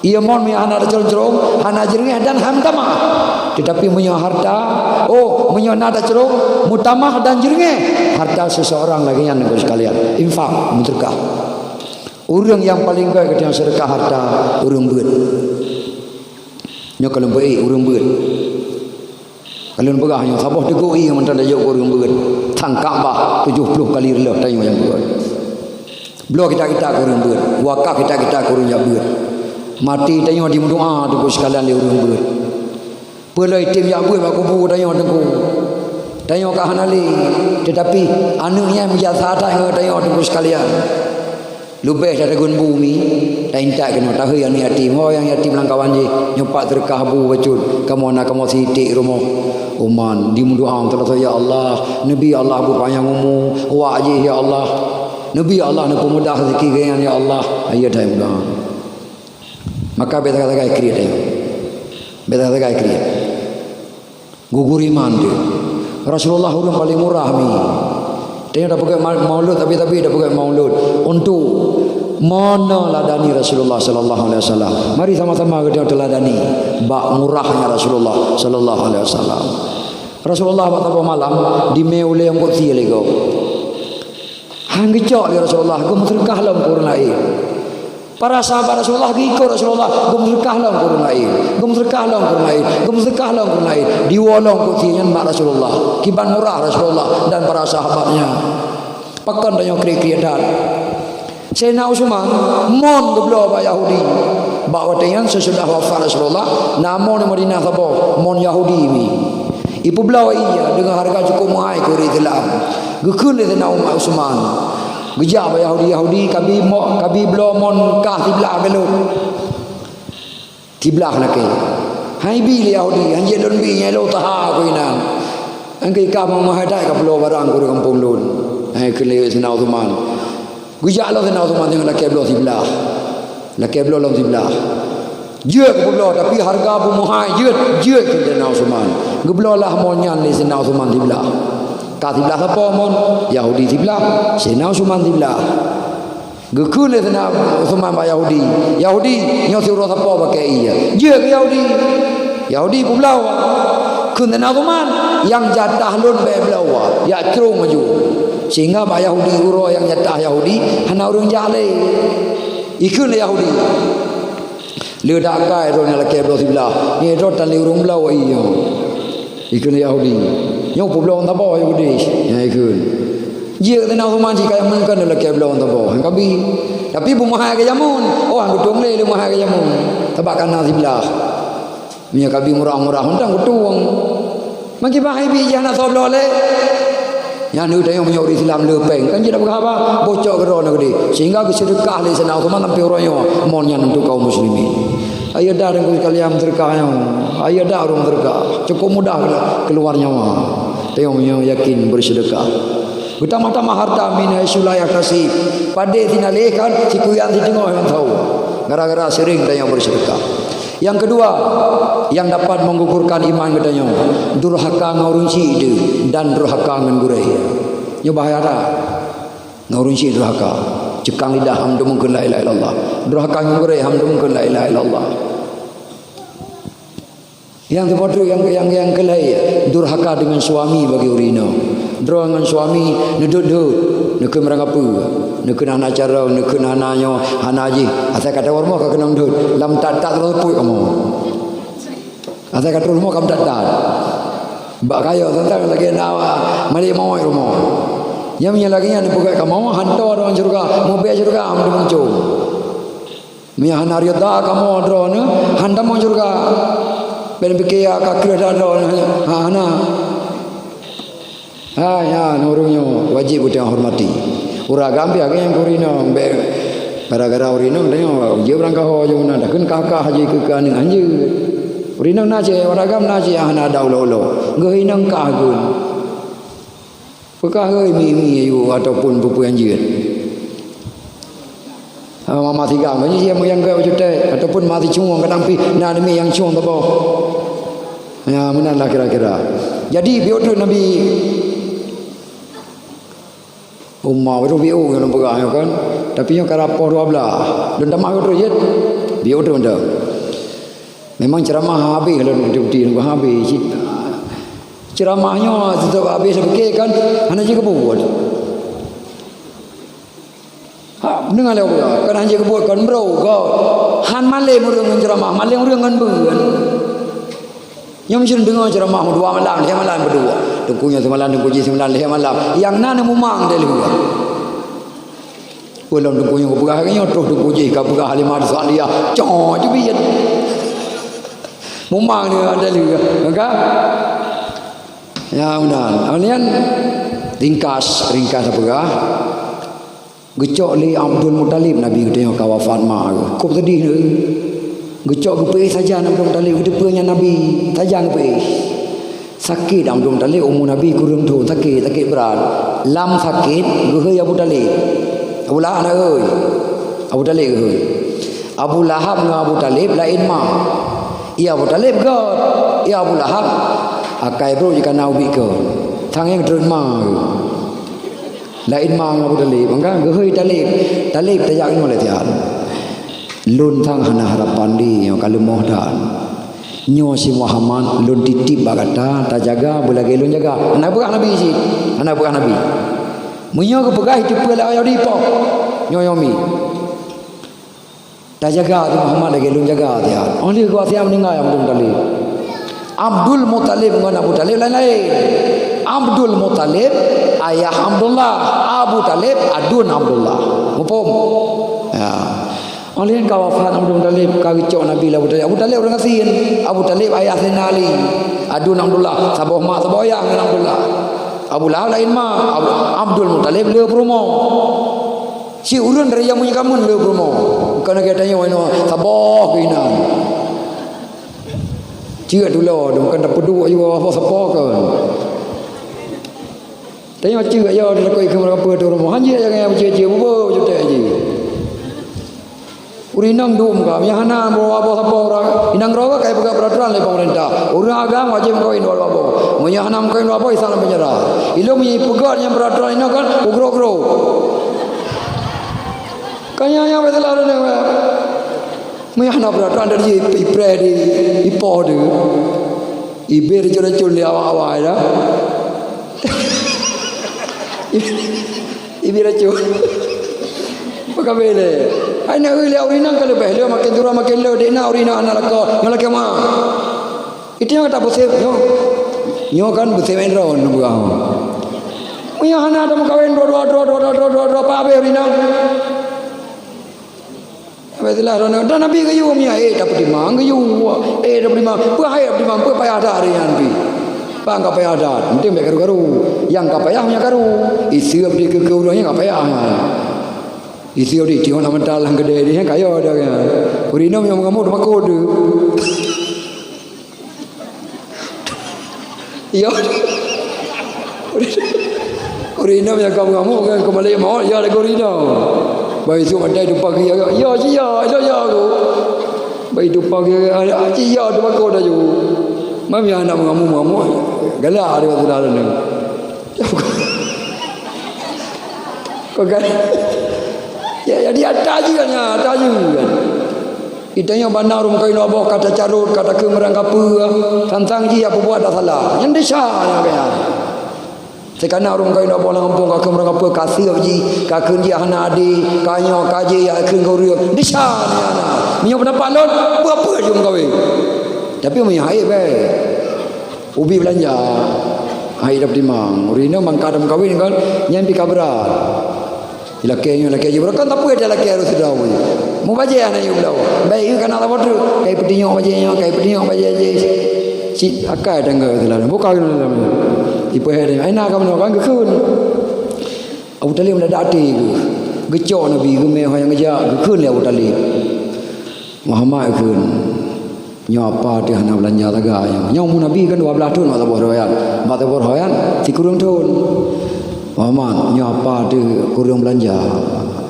Ié mon meunyoe hana tacurông-curông, hana jeureungéh dan han tamah. Tetapi meunyoe harta, oh, meunyoe na tacurông, meutamah dan jeureungéh, harta seseorang lagée nyan, Teungku sekalian. Infak, meuseudeukah. Ureuëng nyang paleng gét geutanyoe seudeukah harta, ureuëng beuet. Nyoe ka lôn beuet, ureuëng beuet. Ka lôn peugah nyoe, saboh teugok ié mantong tajok keu ureuëng beuet. Tangkak bah tujoh ploh kali reuloh tanyoe nyang beuet. Bloe kitab-kitab keu ureuëng beuet, wakaf kitab-kitab keu ureuëng nyang beuet. Maté tanyoe dimeudoá, Teungku sekalian, lé ureuëng beuet. Peue lom item jak beuet bak kubu tanyoe, Teungku. Tanyoe ka hana lé, teutapi aneuëk nyan meujasa that ngon tanyoe, Teungku sekalian. Leubeh that tagun bu mi, taintat keunoe, tahôi aneuëk yatim, ho nyang yatim lam kawan jih, nyoe pat seudeukah bu bacut, kamoe na kamoe sitik rumoh. Uman, dimeudoá, "Ya Allah, neubi Allah beupanyang umu wak jih, ya Allah. Neubi Allah neupeumudah rezeki geuhnyan, ya Allah." Ayo dah meudoá. Maka bék sagai-sagai kriet, ayo. Bék sagai-sagai kriet. Gugur iman teuh. Rasulullah ureuëng paleng murah mi. Tanyoe tapeugét ma-, maulud, tapi-tapi tapeugét maulud untuk meuneladani Rasulullah sallallahu alaihi wasallam. Mari sama-sama geutanyoe teuladani bak murahnya Rasulullah sallallahu alaihi wasallam. Rasulullah bak saboh malam dimé ulée nyang kutsi lé gob. Han geucok lé Rasulullah, geumeuseudeukah lom keu ureuëng laén. Para sahabat Rasulullah geuikot Rasulullah, geumeuseudeukah lom keu ureuëng laén, geumeuseudeukah lom keu ureuëng laén, geumeuseudeukah lom keu ureuëng laén. Diwoe lom kutsi nyan bak Rasulullah. Kiban murah Rasulullah dan para sahabatnya. Pakon tanyoe kriet-kriet that. Saidina Utsman, mon geubloe bak Yahudi. Bak watée nyan seusudah wafat Rasulullah, na mon di Madinah saboh, mon Yahudi mi. Ipeubloe ié deungon hareuga cukup meuhai keu ureuëng Islam. Geukheun lé Saidina Umar Utsman. Geujak bak Yahudi, "Yahudi, kabi mo-, kabi bloe mon kah siblah keu lôn." Siblah lakée. Han ibi lé Yahudi, "Han jeuet lôn bi, nyan lôn taha keu inan. Angkée kah meuhai that ka bloe barang keu ureuëng gampông lôn." Hai kheun lé Saidina Utsman. Geujak lom Saidina Utsman deungon lakée bloe siblah. Lakée bloe lom siblah. Jeuet geubloe, tapi hareuga beumeuhai jeuet, jeuet keu Saidina Utsman. Geubloe lah mon nyan lé Saidina Utsman siblah. Ka siblah sapo mon? Yahudi siblah, Saidina Utsman siblah. Geukheun lé Saidina Utsman bak Yahudi, "Yahudi, nyoe siuroe sapo paké ié?" Jeuet keu Yahudi. Yahudi peubloe. Kheun Saidina Utsman, "Nyang jatah lôn bék bloe, jak crông laju." Sehingga bak Yahudi uroe nyang jatah Yahudi hana ureuëng jak lé. Ikheun lé Yahudi. Le dak kai droe nyang lakée bloe siblah. Nyoe droe tan lé ureuëng bloe ié. Ikheun Yahudi. Nyoe peubloe sapo Yahudi. Nyang ikheun. Jeuet keu Saidina Utsman cit ka jameun keu lakée bloe sapo. Han kabi. Tapi beumeuhai ka jameun. Oh, han geutueng lé, lé meuhai ka jameun. Sabab ka na siblah. Meunyoe kabi murah-murah, han tan geutueng. Meukiban hai bi jih hana soe bloe lé. Nyan tanyoe meunyoe ureuëng Islam le péng, kan jeuet peugah haba, bocok keudroe na geude. Sehingga geuseudeukah lé Saidina Utsman sampai uroe nyoe, mon nyan untuk kaum muslimin. Ayo dah deungon sekalian seudeukah nyoe. Ayo dah ureuëng seudeukah. Cukup mudah keuluar nyawa. Tanyoe meunyoe yakin beuseudeukah. Beutamah-tamah harta min haitsu la yahtasib. Padé sinaleh kan, sikuyan siteungoh nyang tho. Gara-gara seuring tanyoe beuseudeukah. Nyang keudua, nyang dapat menggugurkan iman geutanyoe, durhaka ngon ureuëng syik teuh dan durhaka ngon gurée. Nyoe bahaya that. Ngon ureuëng syik durhaka. Ceukang lidah han meudeungon la ilaha illallah. Durhaka ngon gurée han meudeungon la ilaha illallah. Nyang teupeutreuk nyang, nyang, nyang keulhée, durhaka deungon suami bagi ureuëng inong. Droe ngon suami neudeuet-deuet, neukheun meurangkapeue, neukheun hana carông, neukheun hana nyoe, hana jih. Asai ka teuwoe rumoh ka keunong deuet, lam that-that teupeuet kamoe. Asai ka troh rumoh ka meutat-tat. Bak kayok teuntang lagée na malék mawöt rumoh. Nyang meunyoe lagée nyan neupeugah kamoe hantom droe syeuruga, mubée syeuruga meuteumeucom. Meunyoe hana rida kamoe droeneuh, han tamong syeuruga. Bék pike ka kreueh that droeneuh, ha, hana. Hai, nyan ureuëng nyoe wajéb geutanyoe hormati. Ureuëng agam pih lagée nyan keu ureuëng inong, bék gara-gara ureuëng inong tanyoe jeuet beurangkaho jeuet meunan, takheun kah-kah jeuet keu, keu aneuëk, han jeuet. Ureuëng inong na cit, ureuëng agam na cit nyang hana ada ulo-ulo. Geuh inong kah geun. Peugah hôi mi-mi ayue ataupun peue-peue nyang jeuet. Ha, ma-, ma sigang, banyak nyang, nyang gak jutek ataupun ma sicungoh kadang pih na mi nyang cuang saboh. Ya, meunan lah kira-kira. Jadi, biôh treuk Nabi Umar, baru biôh ngon peugah nyoe kan. Tapi nyoe ka rapoh dua belas. Lôn tamah biôh treuk jeuet. Biôh treuk mantong. Memang ceramah habéh lôn putih-putih nunggu habéh cit. Ceramah nyoe tetap habéh sabe kan, hana jikeubeuet. Ha, deungoe lé Allah, kan hana jikeubeuet, kan bro, go. Han malém ureueng ngon ceramah, malém ureueng ngon beuen. Nyoe meucen deungoe ceramah dua malam, lhèe malam berdua. Teungku nyoe semalam, teungku jih semalam, lhèe malam. Nyang na neumumang deh lheueh. Ulôn teungku nyang peugah lagèe nyoe, troh teungku jih ka peugah Halimah Sa'diyah, cong teubiet. Mumang ni ada lé, maka. Ya, meunan. Kemudian, ringkas, ringkas peugah. Geucok lé Abdul Muttalib, Nabi geutanyoe ka wafat ma geuh. Kop sedih lé. Geucok geupeuéh sajan Abdul Muttalib, geuteupeue nyan Nabi, sajan geupeuéh. Sakét Abdul Muttalib, umu Nabi kureueng thon, sakét, sakét brat. Lam sakét, geuhôi Abu Thalib. Abu Lahab hana geuhôi. Abu Thalib geuhôi. Abu Lahab ngon Abu Thalib laén ma. Iya Abu Thalib göt, iya Abu Lahab. Akai brok jih ka na ubit keu. Sang nyang treun ma. Laén ma ngon Abu Thalib, maka geuhôi Thalib. Thalib tajak nyoe lé tian. Lôn sang hana harapan di nyoe ka leumoh dan. Nyoe si Muhammad lôn titip bak gata, tajaga beulagèe lôn jaga. Hana peugah Nabi cit. Hana peugah Nabi. Meunyoe geupeugah itu peue lé Yahudi po. Nyoe nyoe mi. Tajaga si Muhammad lagèe lôn jaga tian. Óh lheueh geuh siap meuninggai Abdul Muttalib. Abdul Muttalib ngon Abu Thalib laén-laén. Abdul Muttalib ayah Abdullah, Abu Thalib aduen Abdullah. Muphom? Ya. Óh lheueh ka wafat Abdul Muttalib, ka geucok Nabi lé Abu Thalib. Abu Thalib ureueng gasien. Abu Thalib ayah Saidina Ali. Aduen Abdullah, saboh mak saboh ayah ngon Abdullah. Abu Lahab laén mak, Ab-, Abdul Muttalib le peurumoh. Si ureueng dari nyang meunyoe kamoe le peurumoh. Bukan lagèe tanyoe inoe saboh keuinan. Cek tulo dong kan tapeuduek jiwoe sapo-sapo kan. Tanyoe cek ya di takoi keu meurangkapeue tu rumoh. Hanjeuet nyang cek-cek bubeu jutek jih. Ureueng inong dum ka, meunyoe hana bawa-bawa sapo urang, inong droe ka peugah peraturan lé pemerintah. Ureueng agam wajéb meukawen dua boh. Meunyoe hana meukawen dua boh, isa lam penjara. Ilôn meunyoe ipeugah nyang peraturan inong kan, ugroe-groe. Ka nyan nyang beuteulah lôn nyoe. Meunyoe hana peraturan dari ipreh di ipoh tu. Ibe racun-racun di awak-awak dah. Ibi racun. Peukabe lé. Hai na ureueng inong ka leubeh lé, makin tua makin lé, dek na ureueng inong hana lakoe, ngon lakèe ma. Itu nyang kata Pusip nyoe. Nyoe kan Pusip Enron buah. Meunyoe hana ada meukawen dua, dua, dua, pa abéh ureueng inong. Baiklah, dan Nabi geuyue mia, eh, tapeutimang geuyue. Eh, tapeutimang. Peue hai tapeutimang, peue payah that hari nyan pih. Bang ka payah that, mungkin bèk karu-karu. Nyang ka payah meunyo karu. Iseue di keu ureueng nyang ka payah nyan. Iseue di tiong na meutal lam keudè di nyang kaya dah nyan. Ureueng inong nyang mengamuk teumakot tu. Iya. Ureueng inong nyang ka mengamuk ngon keumalée mawöt, ya lagoe ureueng inong. Bak itu matai tumpah keu ya, ya, ci ya, ya, ya aku. Bak itu tumpah keu ya, ci ya tu bako dah ju. Mam ya anak mengamuk-mengamuk. Galak dia kata dah ni. Kau kan? Ya, jadi ata je kan, ya, ata je kan. Geutanyoe bak na ureueng kawin dua boh ka tacarot, ka takheun meurangkapeue, tantang jih ya peubuet dak salah. Nyan desya nyan kaya. Seukana ureueng kawin dua boh lam gampông ka kheun meurangkapeue, ka seueb jih, ka kheun jih hana adé, ka nyoe ka jih ya kheun keu ureueng. Desya nyan na. Meunyoe peundapat lôn, peue-peue jeuem kawin. Tapi meunyoe hai bèk. Ubit beulanja. Hai dap timang. Ureueng inong mangkat dap kawin kan, nyan pih ka brat. Ilakèe nyoe, ilakèe jih. Beureukan tapeuet ilakèe harôh sidroe. Mubajèe hana yue bloe. Bèk yue kana saboh treuk. Kai peutunyok bajèe nyoe, kai peutunyok bajèe jih. Cit akai tangga silalu. Buka keunoe dalam. Ipeuhèe, "Ai na kamoe nyoe kan geukheun." Abu Thalib meudadak até geuh. Geucok Nabi geumè ho nyang geujak, geukheun lé Abu Thalib. Muhammad geukheun. Nyoe apa teuh hana beulanja sagai nyoe. Nyoe umur Nabi kan dua belas thon, bak saboh riwayat. Bak saboh riwayat, sikureueng thon. "Muhammad, nyoe apa teuh kureueng beulanja?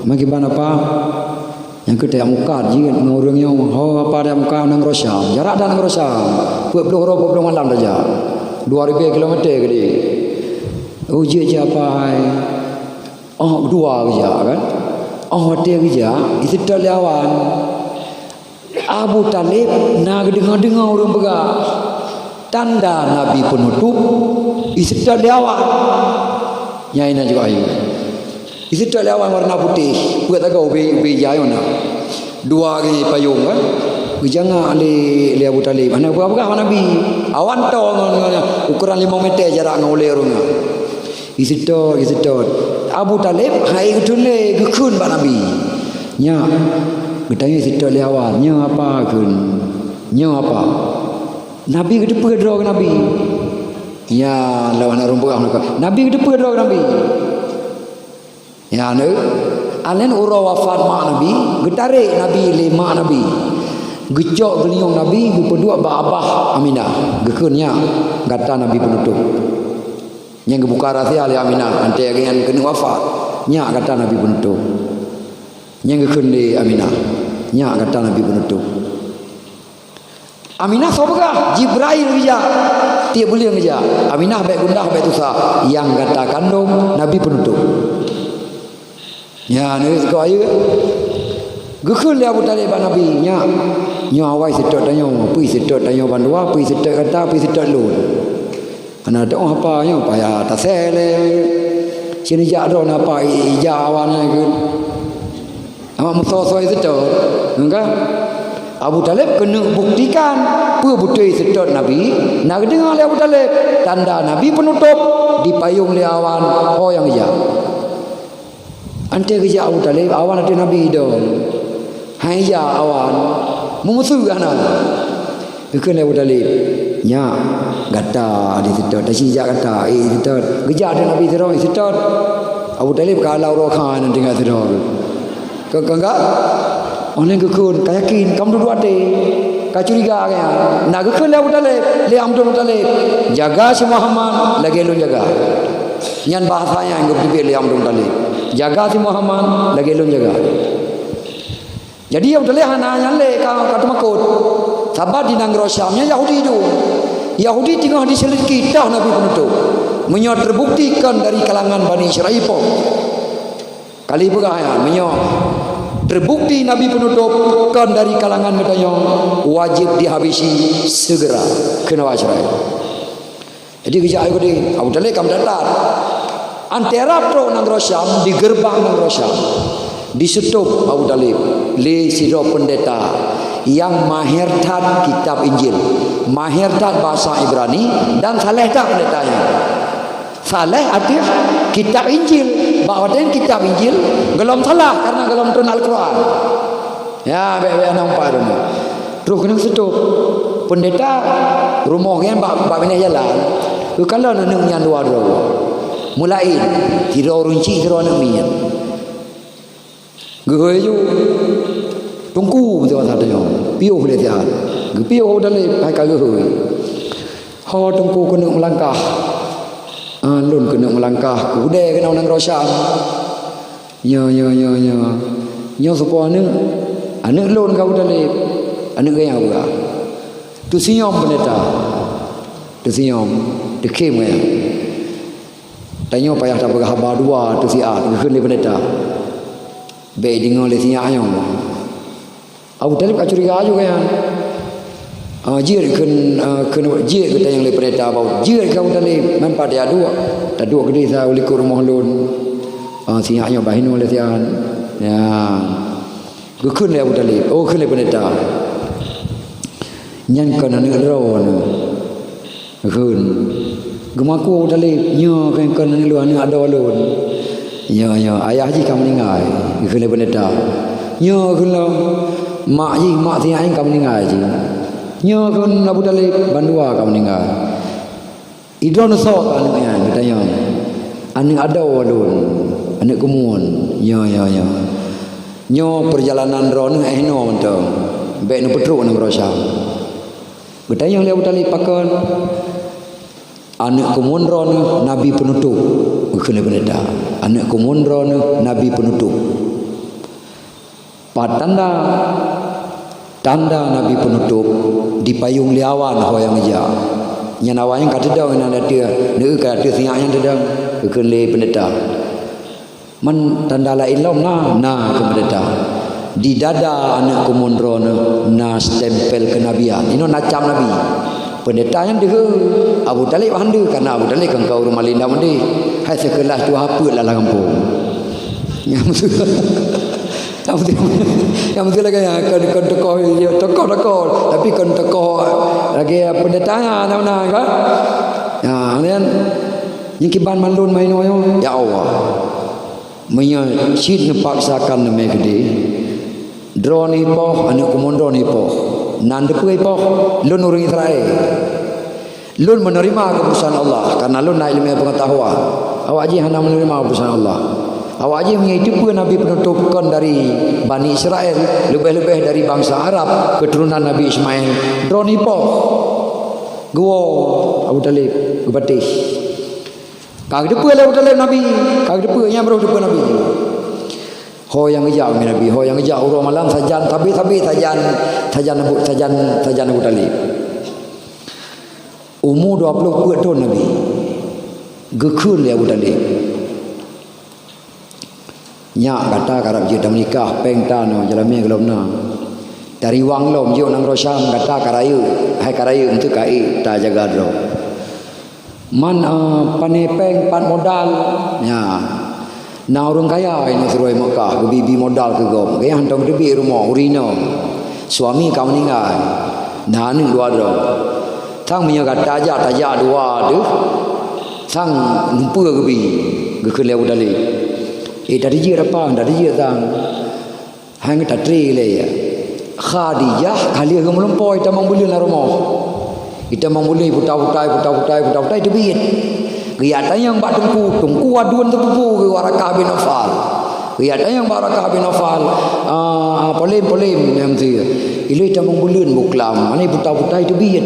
Meukiban apa?" Nyang keu tajak mukat jeuet ngon ureueng nyoe, "Ho, apa tajak mukat nanggroe Syam? Jarak that nanggroe Syam peuet ploh uroe peuet ploh malam tajak. Dua ribèe kilometer keudéh." "Oh, jeuet, jeuet apa hai?" Oh, dua geujak kan? Oh, watèe geujak, jiseutôt lé awan. Abu Thalib na geudeungoe-deungoe ureueng peugah, "Tanda Nabi peunutôp jiseutôt lé awan." Nyan na juga ayu. Jiseutôt lé awan warna putéh, peuet tagoe ubé, ubé ija nyoe na. Dua geuh payong kan? Geujangak lé, lé Abu Thalib. Hana peugah-peugah bak Nabi. Awan toe ngon, ngon, ngon ukoran limong meter jarak ngon ulèe ureueng nyan. Jiseutôt, jiseutôt. Abu Thalib hai geuteun lé, geukheun bak Nabi. "Nyak, geutanyoe jiseutôt lé awan. Nyoe apa?" kheun. "Nyoe apa?" Nabi geuteupeue droe keu Nabi. Ya, lawan ureueng peugah meunan. Nabi geuteupeue droe keu Nabi. Ya, neu. Alèh uroe wafat mak Nabi, geutarek Nabi lé mak Nabi. Geucok geulinyueng Nabi, geupeuduek bak abah Aminah. Geukheun, "Nyak, gata Nabi peunutôp." Nyang geubuka rahsia lé Aminah, 'oh watèe gobnyan keuneuk wafat. "Nyak, gata Nabi peunutôp." Nyang geukheun lé Aminah, "Nyak, gata Nabi peunutôp." Aminah soe peugah? Jibrail geujak. Tiep buleuen geujak. Aminah bèk gundah, bèk tusa. Nyang gata kandông Nabi peunutôp. Nyan, neu, sikoe ayeue. Geukheun lé Abu Thalib bak Nabi, "Nyak, nyoe awai seutôt tanyoe, peue seutôt tanyoe bandua, peue seutôt gata, peue seutôt lôn." Hana teu'oh apa nyoe, payah tasèe lé. Sineujak droeneuh apa i-, ija awan nyan kheun. Amat meusoe-soe seutôt. Nyoe ka? Abu Thalib keuneuk buktikan peue beutôi seutôt Nabi, na geudeungoe lé Abu Thalib, tanda Nabi peunutôp dipayông lé awan, ho nyang ija. 'Oh watèe geujak Abu Thalib, awan ateueh Nabi idong. Hai ija awan, meumeusu hana. Geukheun lé Abu Thalib, "Nyak, gata jiseutôt, taci jak gata, eh, seutôt." Geujak ateueh Nabi sidroe, seutôt. Abu Thalib ka lam uroe kha nyan tinggai sidroe. Ka, ka, ka? 'Oh lheueh geukheun, ka yakin, ka meuduek-duek até. Ka curiga gobnyan. Na geukheun lé Abu Thalib, lé Abdul Muthalib, "Jaga si Muhammad lagèe lôn jaga." Nyan bahasa nyang geuteubiet lé Abdul Muthalib. "Jaga si Muhammad lagèe lôn jaga." Jadi, Abu Thalib hana nyan lé ka, ka teumakot. Sabab di nanggroe Syam nyan Yahudi tu. Yahudi teungoh diselidiki toh Nabi peunutôp. Meunyoe teubukti kon dari kalangan Bani Israel po. Ka lheueh peugah nyan, meunyoe teubukti Nabi peunutôp kon dari kalangan geutanyoe, wajéb dihabisi seugera, kheun awak Israel. Jadi geujak ayue geude, Abu Thalib ka meudatat. 'Oh watèe trok nanggroe Syam, di geureubang nanggroe Syam, diseutôt Abu Thalib lé sidroe peundeta nyang maher that kitab Injil, maher that basa Ibrani, dan saleh that peundeta nyan. Saleh ateueh kitab Injil. Bak watèe nyan kitab Injil gohlom salah kareuna gohlom treun Al-Quran. Ya, bèk-bèk hana umpat rumoh. Troh keuneuk seutôt. Peundeta rumoh geuh bak, bak binéh jalan. Geukalon aneuk nyan dua droe. Meulaén, sidroe ureueng chik, sidroe aneuk miet. Geuhôi ju. Teungku, beutôi masa tanyoe. Piôh lé siat. Geupiôh Abu Thalib, hai ka geuhôi. Ho Teungku keuneuk meulangkah. Ah, lôn keuneuk meulangkah. Keu udée keunoe nanggroe Syam. Nyoe, nyoe, nyoe, nyoe. Nyoe soe po aneuk? Aneuk lôn, kheun Abu Thalib. Aneuk geuh nyang peugah. Teusenyom peundeta. Teusenyom. Teukhém geuh nyan. Tanyoe payah tapeugah haba dua teuh siat, geukheun lé peundeta. Bèk deungoe lé si nyak nyoe. Abu Thalib ka curiga aju geuh nyan. Ah, jeuet kheun, ah, kheun jeuet geutanyong lé peundeta bak, jeuet keu Abu Thalib, nyan pat taduek. Taduek keudeh sa u likot rumoh lôn. Ah, si nyak nyoe bah hinoe lé siat. Ya. Geukheun lé Abu Thalib, oh, kheun lé peundeta. Nyan kon aneuk droeneuh. Geukheun. Geumaku Abu Thalib, nyoe kon, kon aneuk lôn, aneuk adoe lôn. Nyoe, nyoe, ayah jih ka meuninggai. Geukheun lé peundeta. Nyoe kheun lom, mak jih, mak si nyak nyan ka meuninggai jih. Nyoe kheun Abu Thalib, bandua ka meuninggai. Idroeneuh soe aneuk nyan, geutanyong. Aneuk adoe lôn, aneuk keumuen. Nyoe, nyoe, nyoe. Nyoe peurjalanan droeneuh 'oh noe mantong. Bèk neupeutrok nanggroe Syam. Geutanyong lé Abu Thalib, pakon? Aneuëk keumun droeneuh nabi peunutôp, geukheun lé peundeta. Aneuëk keumun droeneuh nabi peunutôp. Pat tanda? Tanda nabi peunutôp dipayong lé awan ho nyang geujak. Nyan awan nyan ka teudong, nyan ateueh, neu ka ateueh sinyak nyan teudong, geukheun lé peundeta. Man tanda laén lom na, na keu peundeta. Di dada aneuëk keumun droeneuh na stempel keunabian. Inoe na cap nabi. Peundeta nyan deuhe, Abu Thalib han deuh, karena Abu Thalib kan ka ureuëng malém lam udeh. Hai seukeulas tuha peuet lam gampông. Nyang beutôi, nyang beutôi, nyang beutôi lagée nyan, kon, kon tokoh, ya, tokoh-tokoh, tapi kon tokoh lagée peundeta nyan, na, na, kan? Ya, nyan, nyang kiban mandum main nyoe, ya Allah. Meunyoe cit neupaksakan leumé keudeh, droeneuh poh, aneuëk keumun droeneuh poh, nan teupeue poh, lôn ureuëng Israel. Lôn meuneurimong keuputusan Allah, karena lôn na iéleumé peungeutahuan. Awak jih hana meuneurimong keuputusan Allah. Awak jih meunyoe teupeue nabi peunutôp kon dari Bani Israel, leubeh-leubeh dari bansa Arab, keuturonan Nabi Ismail, droeneuh poh. Geuwoe Abu Thalib, geupatéh. Ka geuteupeue lé Abu Thalib nabi, ka geuteupeue, nyan baru geuteupeue nabi. Ho nyang geujak ngon nabi, ho nyang geujak uroe malam sajan, sabe-sabe sajan, sajan Abu, sajan, sajan Abu Thalib. Umu dua ploh peuet thon nabi. Geukheun lé Abu Thalib. Nyak gata karab jeuet tameunikah, péng tanoh, jeulamé gohlom na. Tariwang lom jeuet nanggroe Syam, gata karayeuk, hai karayeuk, eunteuk ka ék tajaga droe. Man, eh, pané péng, pat modal, ya. Na ureuëng kaya inong sidroe Mekah, geubi-bi modal keu gob. Gaya hantom teubiet rumoh, ureuëng inong. Suami ka meuninggai. Na aneuëk dua droe. Sang meunyoe gata jak, tajak dua deuh, sang lumpeue geubi, geukheun lé Abu Thalib. Eh, tadi jeuet apa? Tadi jeuet sang. Hana tatré lé, ya. Khadijah ka lheueh geumeulumpoe, itamong buleuen lam rumoh. Itamong buleuen, puta-putai, puta-putai, puta-putai, teubiet. Geujak tanyong bak teungku, teungku aduen teupupu geuh Warakah bin Naufal. Geujak tanyong bak Warakah bin Naufal, ah, polem, polem, nyang tu. Ilée itamong buleuen buklam, mani puta-putai teubiet.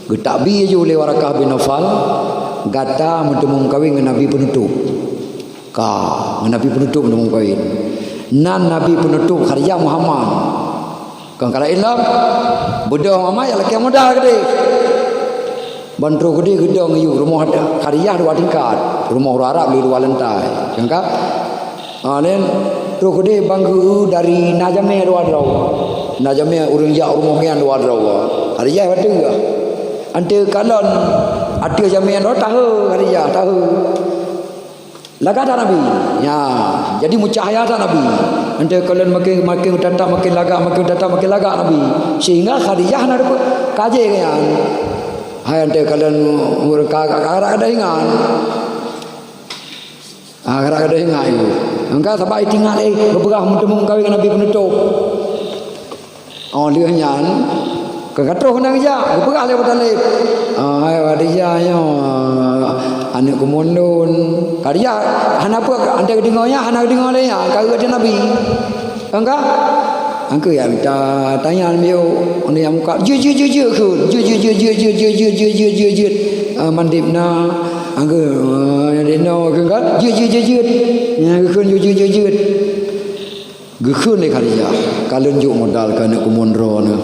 Geutakbi laju lé Warakah bin Naufal, gata meuteumé meukawen ngon nabi peunutôp. Ka, ngon nabi peunutôp meuteumé meukawen. Nan nabi peunutôp Khadijah Muhammad. Kon ka laén lom. Beudôh Muhammad nyang lakée modal keudeh. Ban troh keudeh geudong yue rumoh Khadijah dua tingkat. Rumoh ureuëng Arab le dua lantai. Kan ka? Ha, nyan, troh keudeh ban geu dari na jamé dua droe. Na jamé ureuëng jak rumoh nyan dua droe. Khadijah bateue. Eunteuk kalon ateueh jamé droe tahe Khadijah, tahe. Lagak that Nabi. Ya, jadi meucahya that Nabi. Eunteuk kalon makin, makin tatap makin lagak, makin tatap makin lagak Nabi. Sehingga Khadijah na dapat kaji nyan. Hai eunteuk kalon ureuëng ka, ka, ka, ka, ka ingat. Ah, gara-gara ingat ibu. Engka sabab itingat, eh, geupeugah meuteumé meukawen ngon Nabi peunutôp. Oh, lheueh nyan, ka gatoh keunan geujak, geupeugah lé Abu Thalib. Ah, hai Khadijah nyoe, aneuëk keumun lôn. Khadijah hana peue, antai geudeungoe nyan, hana geudeungoe lé nyan, ka geuh Nabi. Engka? Engka ya mita tanya miyueb, ureuëng nyang muka, "Jeuet, jeuet, jeuet, jeuet," kheun. "Jeuet, jeuet, jeuet, jeuet." Ah, mandeb na. Engka, ah, nyang di noe kheun kan? "Jeuet, jeuet, jeuet, jeuet." Nyang kheun, "Jeuet, jeuet, jeuet, jeuet." Geukheun lé Khadijah, "Ka lôn jok modal keu aneuëk keumun droeneuh."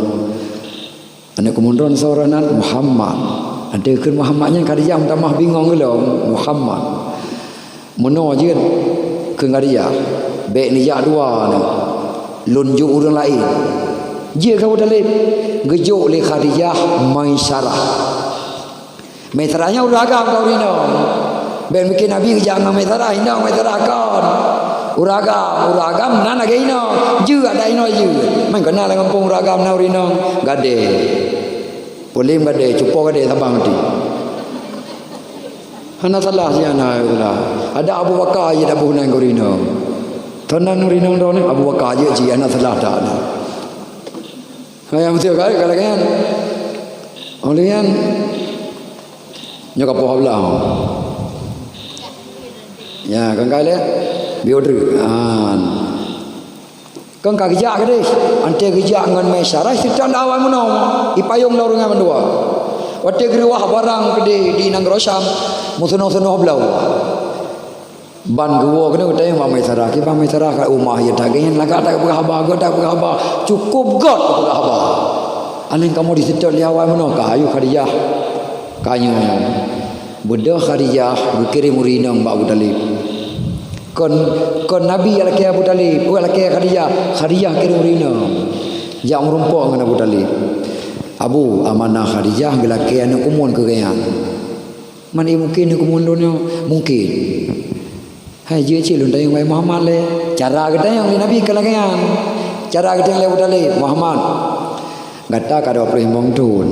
Aneuëk keumun droeneuh seurah nan Muhammad. Ada kheun Muhammad nyan Khadijah meutamah bingong geulom, Muhammad. Meunoe jeuet kheun Khadijah, "Bék neujak dua neuh. Lôn jok ureuëng laén." Jeuet keu Abu Thalib, geujok lé Khadijah Maisarah. Maisarah nyan ureuëng agam ka ureuëng inong. Bék mikir Nabi geujak ngon Maisarah, inong Maisarah kon. Ureuëng agam, ureuëng agam nan lagée inong. Jeuet adak inong jeuet. Man keunan lam gampông ureuëng agam nan ureuëng inong. Gadée. Polem gadée, cupo gadée saban maté. Hana salah si aneuk ulah. Ada Abu Bakar jeuet taboh nan keu ureuëng inong. Toh nan ureuëng inong droeneuh Abu Bakar jeuet cit, hana salah that na. Hai, nyang beutôi ka, ka lagée nyan. Óh lheueh nyan, nyoe ka poh blah. Ya, kan ka lé? Biôh treuk. An. Kan ka geujak keudeh. Anté geujak ngon Maisarah, seutan awai meunoe. Ipayong lom ureuëng nyan mandua. Watée geuruwah barang keudeh di nanggroe Syam, meuseunoh-seunoh bloe. Ban geuwoe keunoe geutanyong bak Maisarah, "Kiban Maisarah, ka u ma yue that?" Gobnyan lagak that peugah haba, göt that peugah haba, cukôp göt peugah haba. "Aneuk kamoe diseutôt lé awai meunoe, ka ayue Khadijah." Ka nyoe, beudôh Khadijah geukirém ureueng inong bak Abu Thalib. Kon, kon Nabi nyang lakée Abu Thalib, oh, lakée Khadijah. Khadijah kirém ureueng inong jak meurumpok ngon Abu Thalib. "Abu, amanah Khadijah geulakée aneuk keumuen keu gobnyan." "Man, ie mungken aneuk keumuen lôn nyoe?" "Mungken." "Hai, jeuet cit lôn tanyong, wahai Muhammad, lé." Cara geutanyong lé Nabi kon lagée nyan. Cara geutanyong lé Abu Thalib, "Muhammad, gata ka dua ploh limong thon.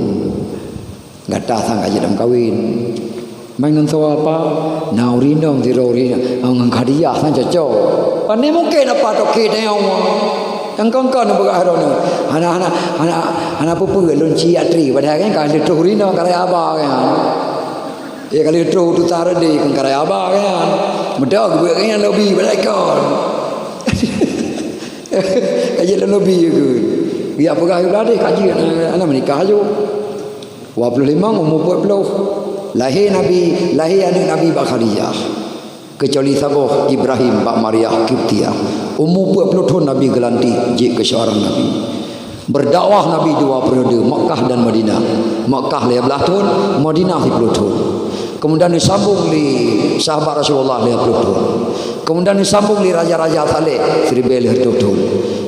Gata sang ka jeuet lam kawen. Man ngon soe apa?" "Na ureueng inong sidroe ureueng inong, ngon Khadijah sang cocok." "Pane mungken apa toke tanyong?" Nyang kon-kon peugah droeneuh. "Hana, hana, hana, hana peue-peue, lôn ciyak tri." Padahai kan ka lheueh troh ureueng inong ka raya haba kan. Ya, ka lheueh troh tutoe rot deh, kon ka raya haba kan. Meudoh geubuet nyan lobi bak ikon. Ka jeuet lam lobi ke? Biar peugah bak deh, ka jeuet, aneuk meunikah aju. Dua ploh limong, umu peuet ploh. Lahé Nabi, lahé aneuk Nabi bak Khadijah. Keucuali saboh Ibrahim bak Maria Kiptiah. Umu peuet ploh thon Nabi geulantik jeuet keu seurang nabi. Berdakwah Nabi dua periode, Makkah dan Madinah. Makkah lhèe blaih thon, Madinah siplôh thon. Kemudian disambung lé sahabat Rasulullah lhèe plôh thon. Kemudian disambung lé raja-raja saleh siribèe lhèe reutôh thon.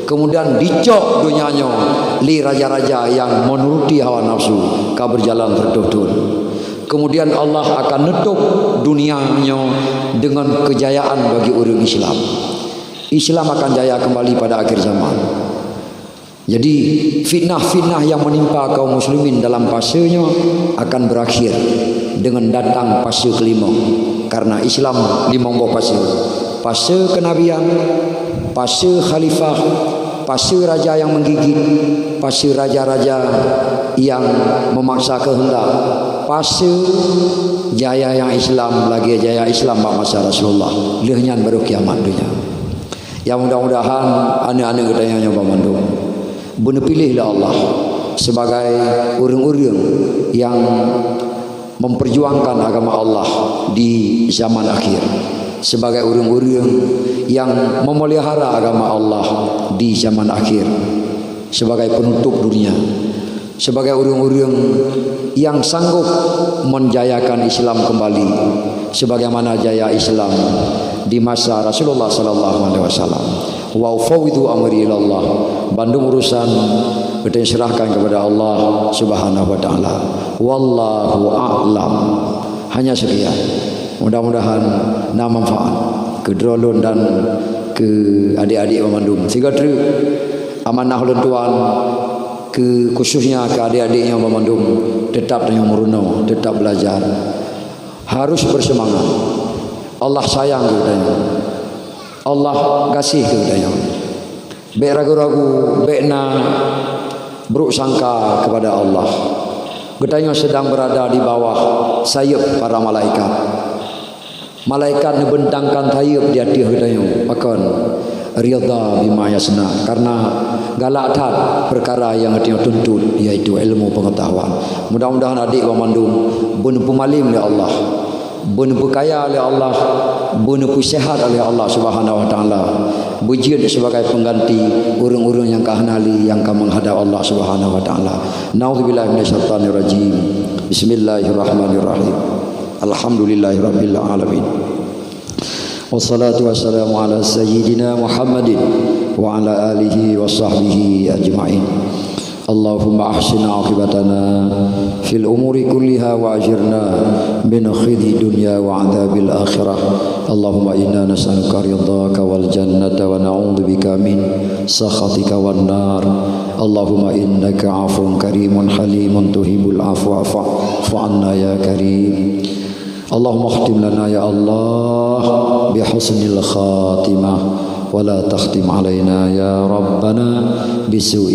Kemudian dicok donya nyoe lé raja-raja nyang menuruti hawa nafsu ka berjalan reutôh thon. Kemudian Allah akan nutup dunia nyoe dengan kejayaan bagi ureueng Islam. Islam akan jaya kembali pada akhir zaman. Jadi, fitnah-fitnah yang menimpa kaum muslimin dalam fase nyoe akan berakhir dengan datang fase kelima. Karena Islam limong boh fase. Fase kenabian, fase khalifah, fase raja yang menggigit, fase raja-raja yang memaksa kehendak, fase jaya nyang Islam lagèe jaya Islam bak masa Rasulullah. Lheueh nyan baru kiamat donya. Ya, mudah-mudahan aneuk-aneuk geutanyoe nyoe banmandum beuneupiléh lé Allah sebagai ureueng-ureueng nyang memperjuangkan agama Allah di zaman akhir, sebagai ureueng-ureueng nyang memelihara agama Allah di zaman akhir, sebagai penutup dunia, sebagai ureueng-ureueng nyang sanggob menjayakan Islam kembali sebagaimana jaya Islam di masa Rasulullah sallallahu alaihi wasallam. Wa ufawwidu amri ilallah. Bandum urusan geutanyoe serahkan kepada Allah Subhanahu wa taala. Wallahu a'lam. Hanya sekian. Mudah-mudahan na manfaat keu droe lôn dan keu adik-adik banmandum. Sigoe treuk amanah ulôn tuan keu khususnya keu adik-adik nyoe banmandum, tetap tanyoe meurunoe, tetap belajar. Harus bersemangat. Allah sayang keu geutanyoe. Allah gaséh keu geutanyoe. Bèk ragu-ragu, bèk na buruk sangka kepada Allah. Geutanyoe sedang berada di bawah sayeup para malaikat. Malaikat neubentangkan sayeup di ateueh geutanyoe. Pakon? Ridha bima yasna, karena galak that peukara nyang geutanyoe tuntut, yaitu ilmu pengetahuan. Mudah-mudahan adik banmandum beuneupeumalém lé Allah, beuneupeukaya lé Allah, beuneupeusehat lé Allah Subhanahu wa taala, beujeuet sibagai pengganti ureueng-ureueng nyang ka hana lé nyang ka meuhadab Allah Subhanahu wa taala. Naudzubillahi minasyaitonirrajim. Bismillahirrahmanirrahim. Alhamdulillahirabbil alamin. Wassalatu wassalamu ala sayyidina Muhammadin wa ala alihi wa sahbihi ajma'in. Allahumma ahsin aqibatana fil umuri kulliha wa ajirna min khizyi dunya wa adzabil akhirah. Allahumma inna nas'aluka ridhaka wal jannata wa na'udzubika min sakhatika wan nar. Allahumma innaka afuwun karimun halimun tuhibbul afwa fa'fu anna ya karim. Allahumma khtim lana ya Allah bi husnil khatimah, wa la takhtim alaina ya Rabbana bi su'i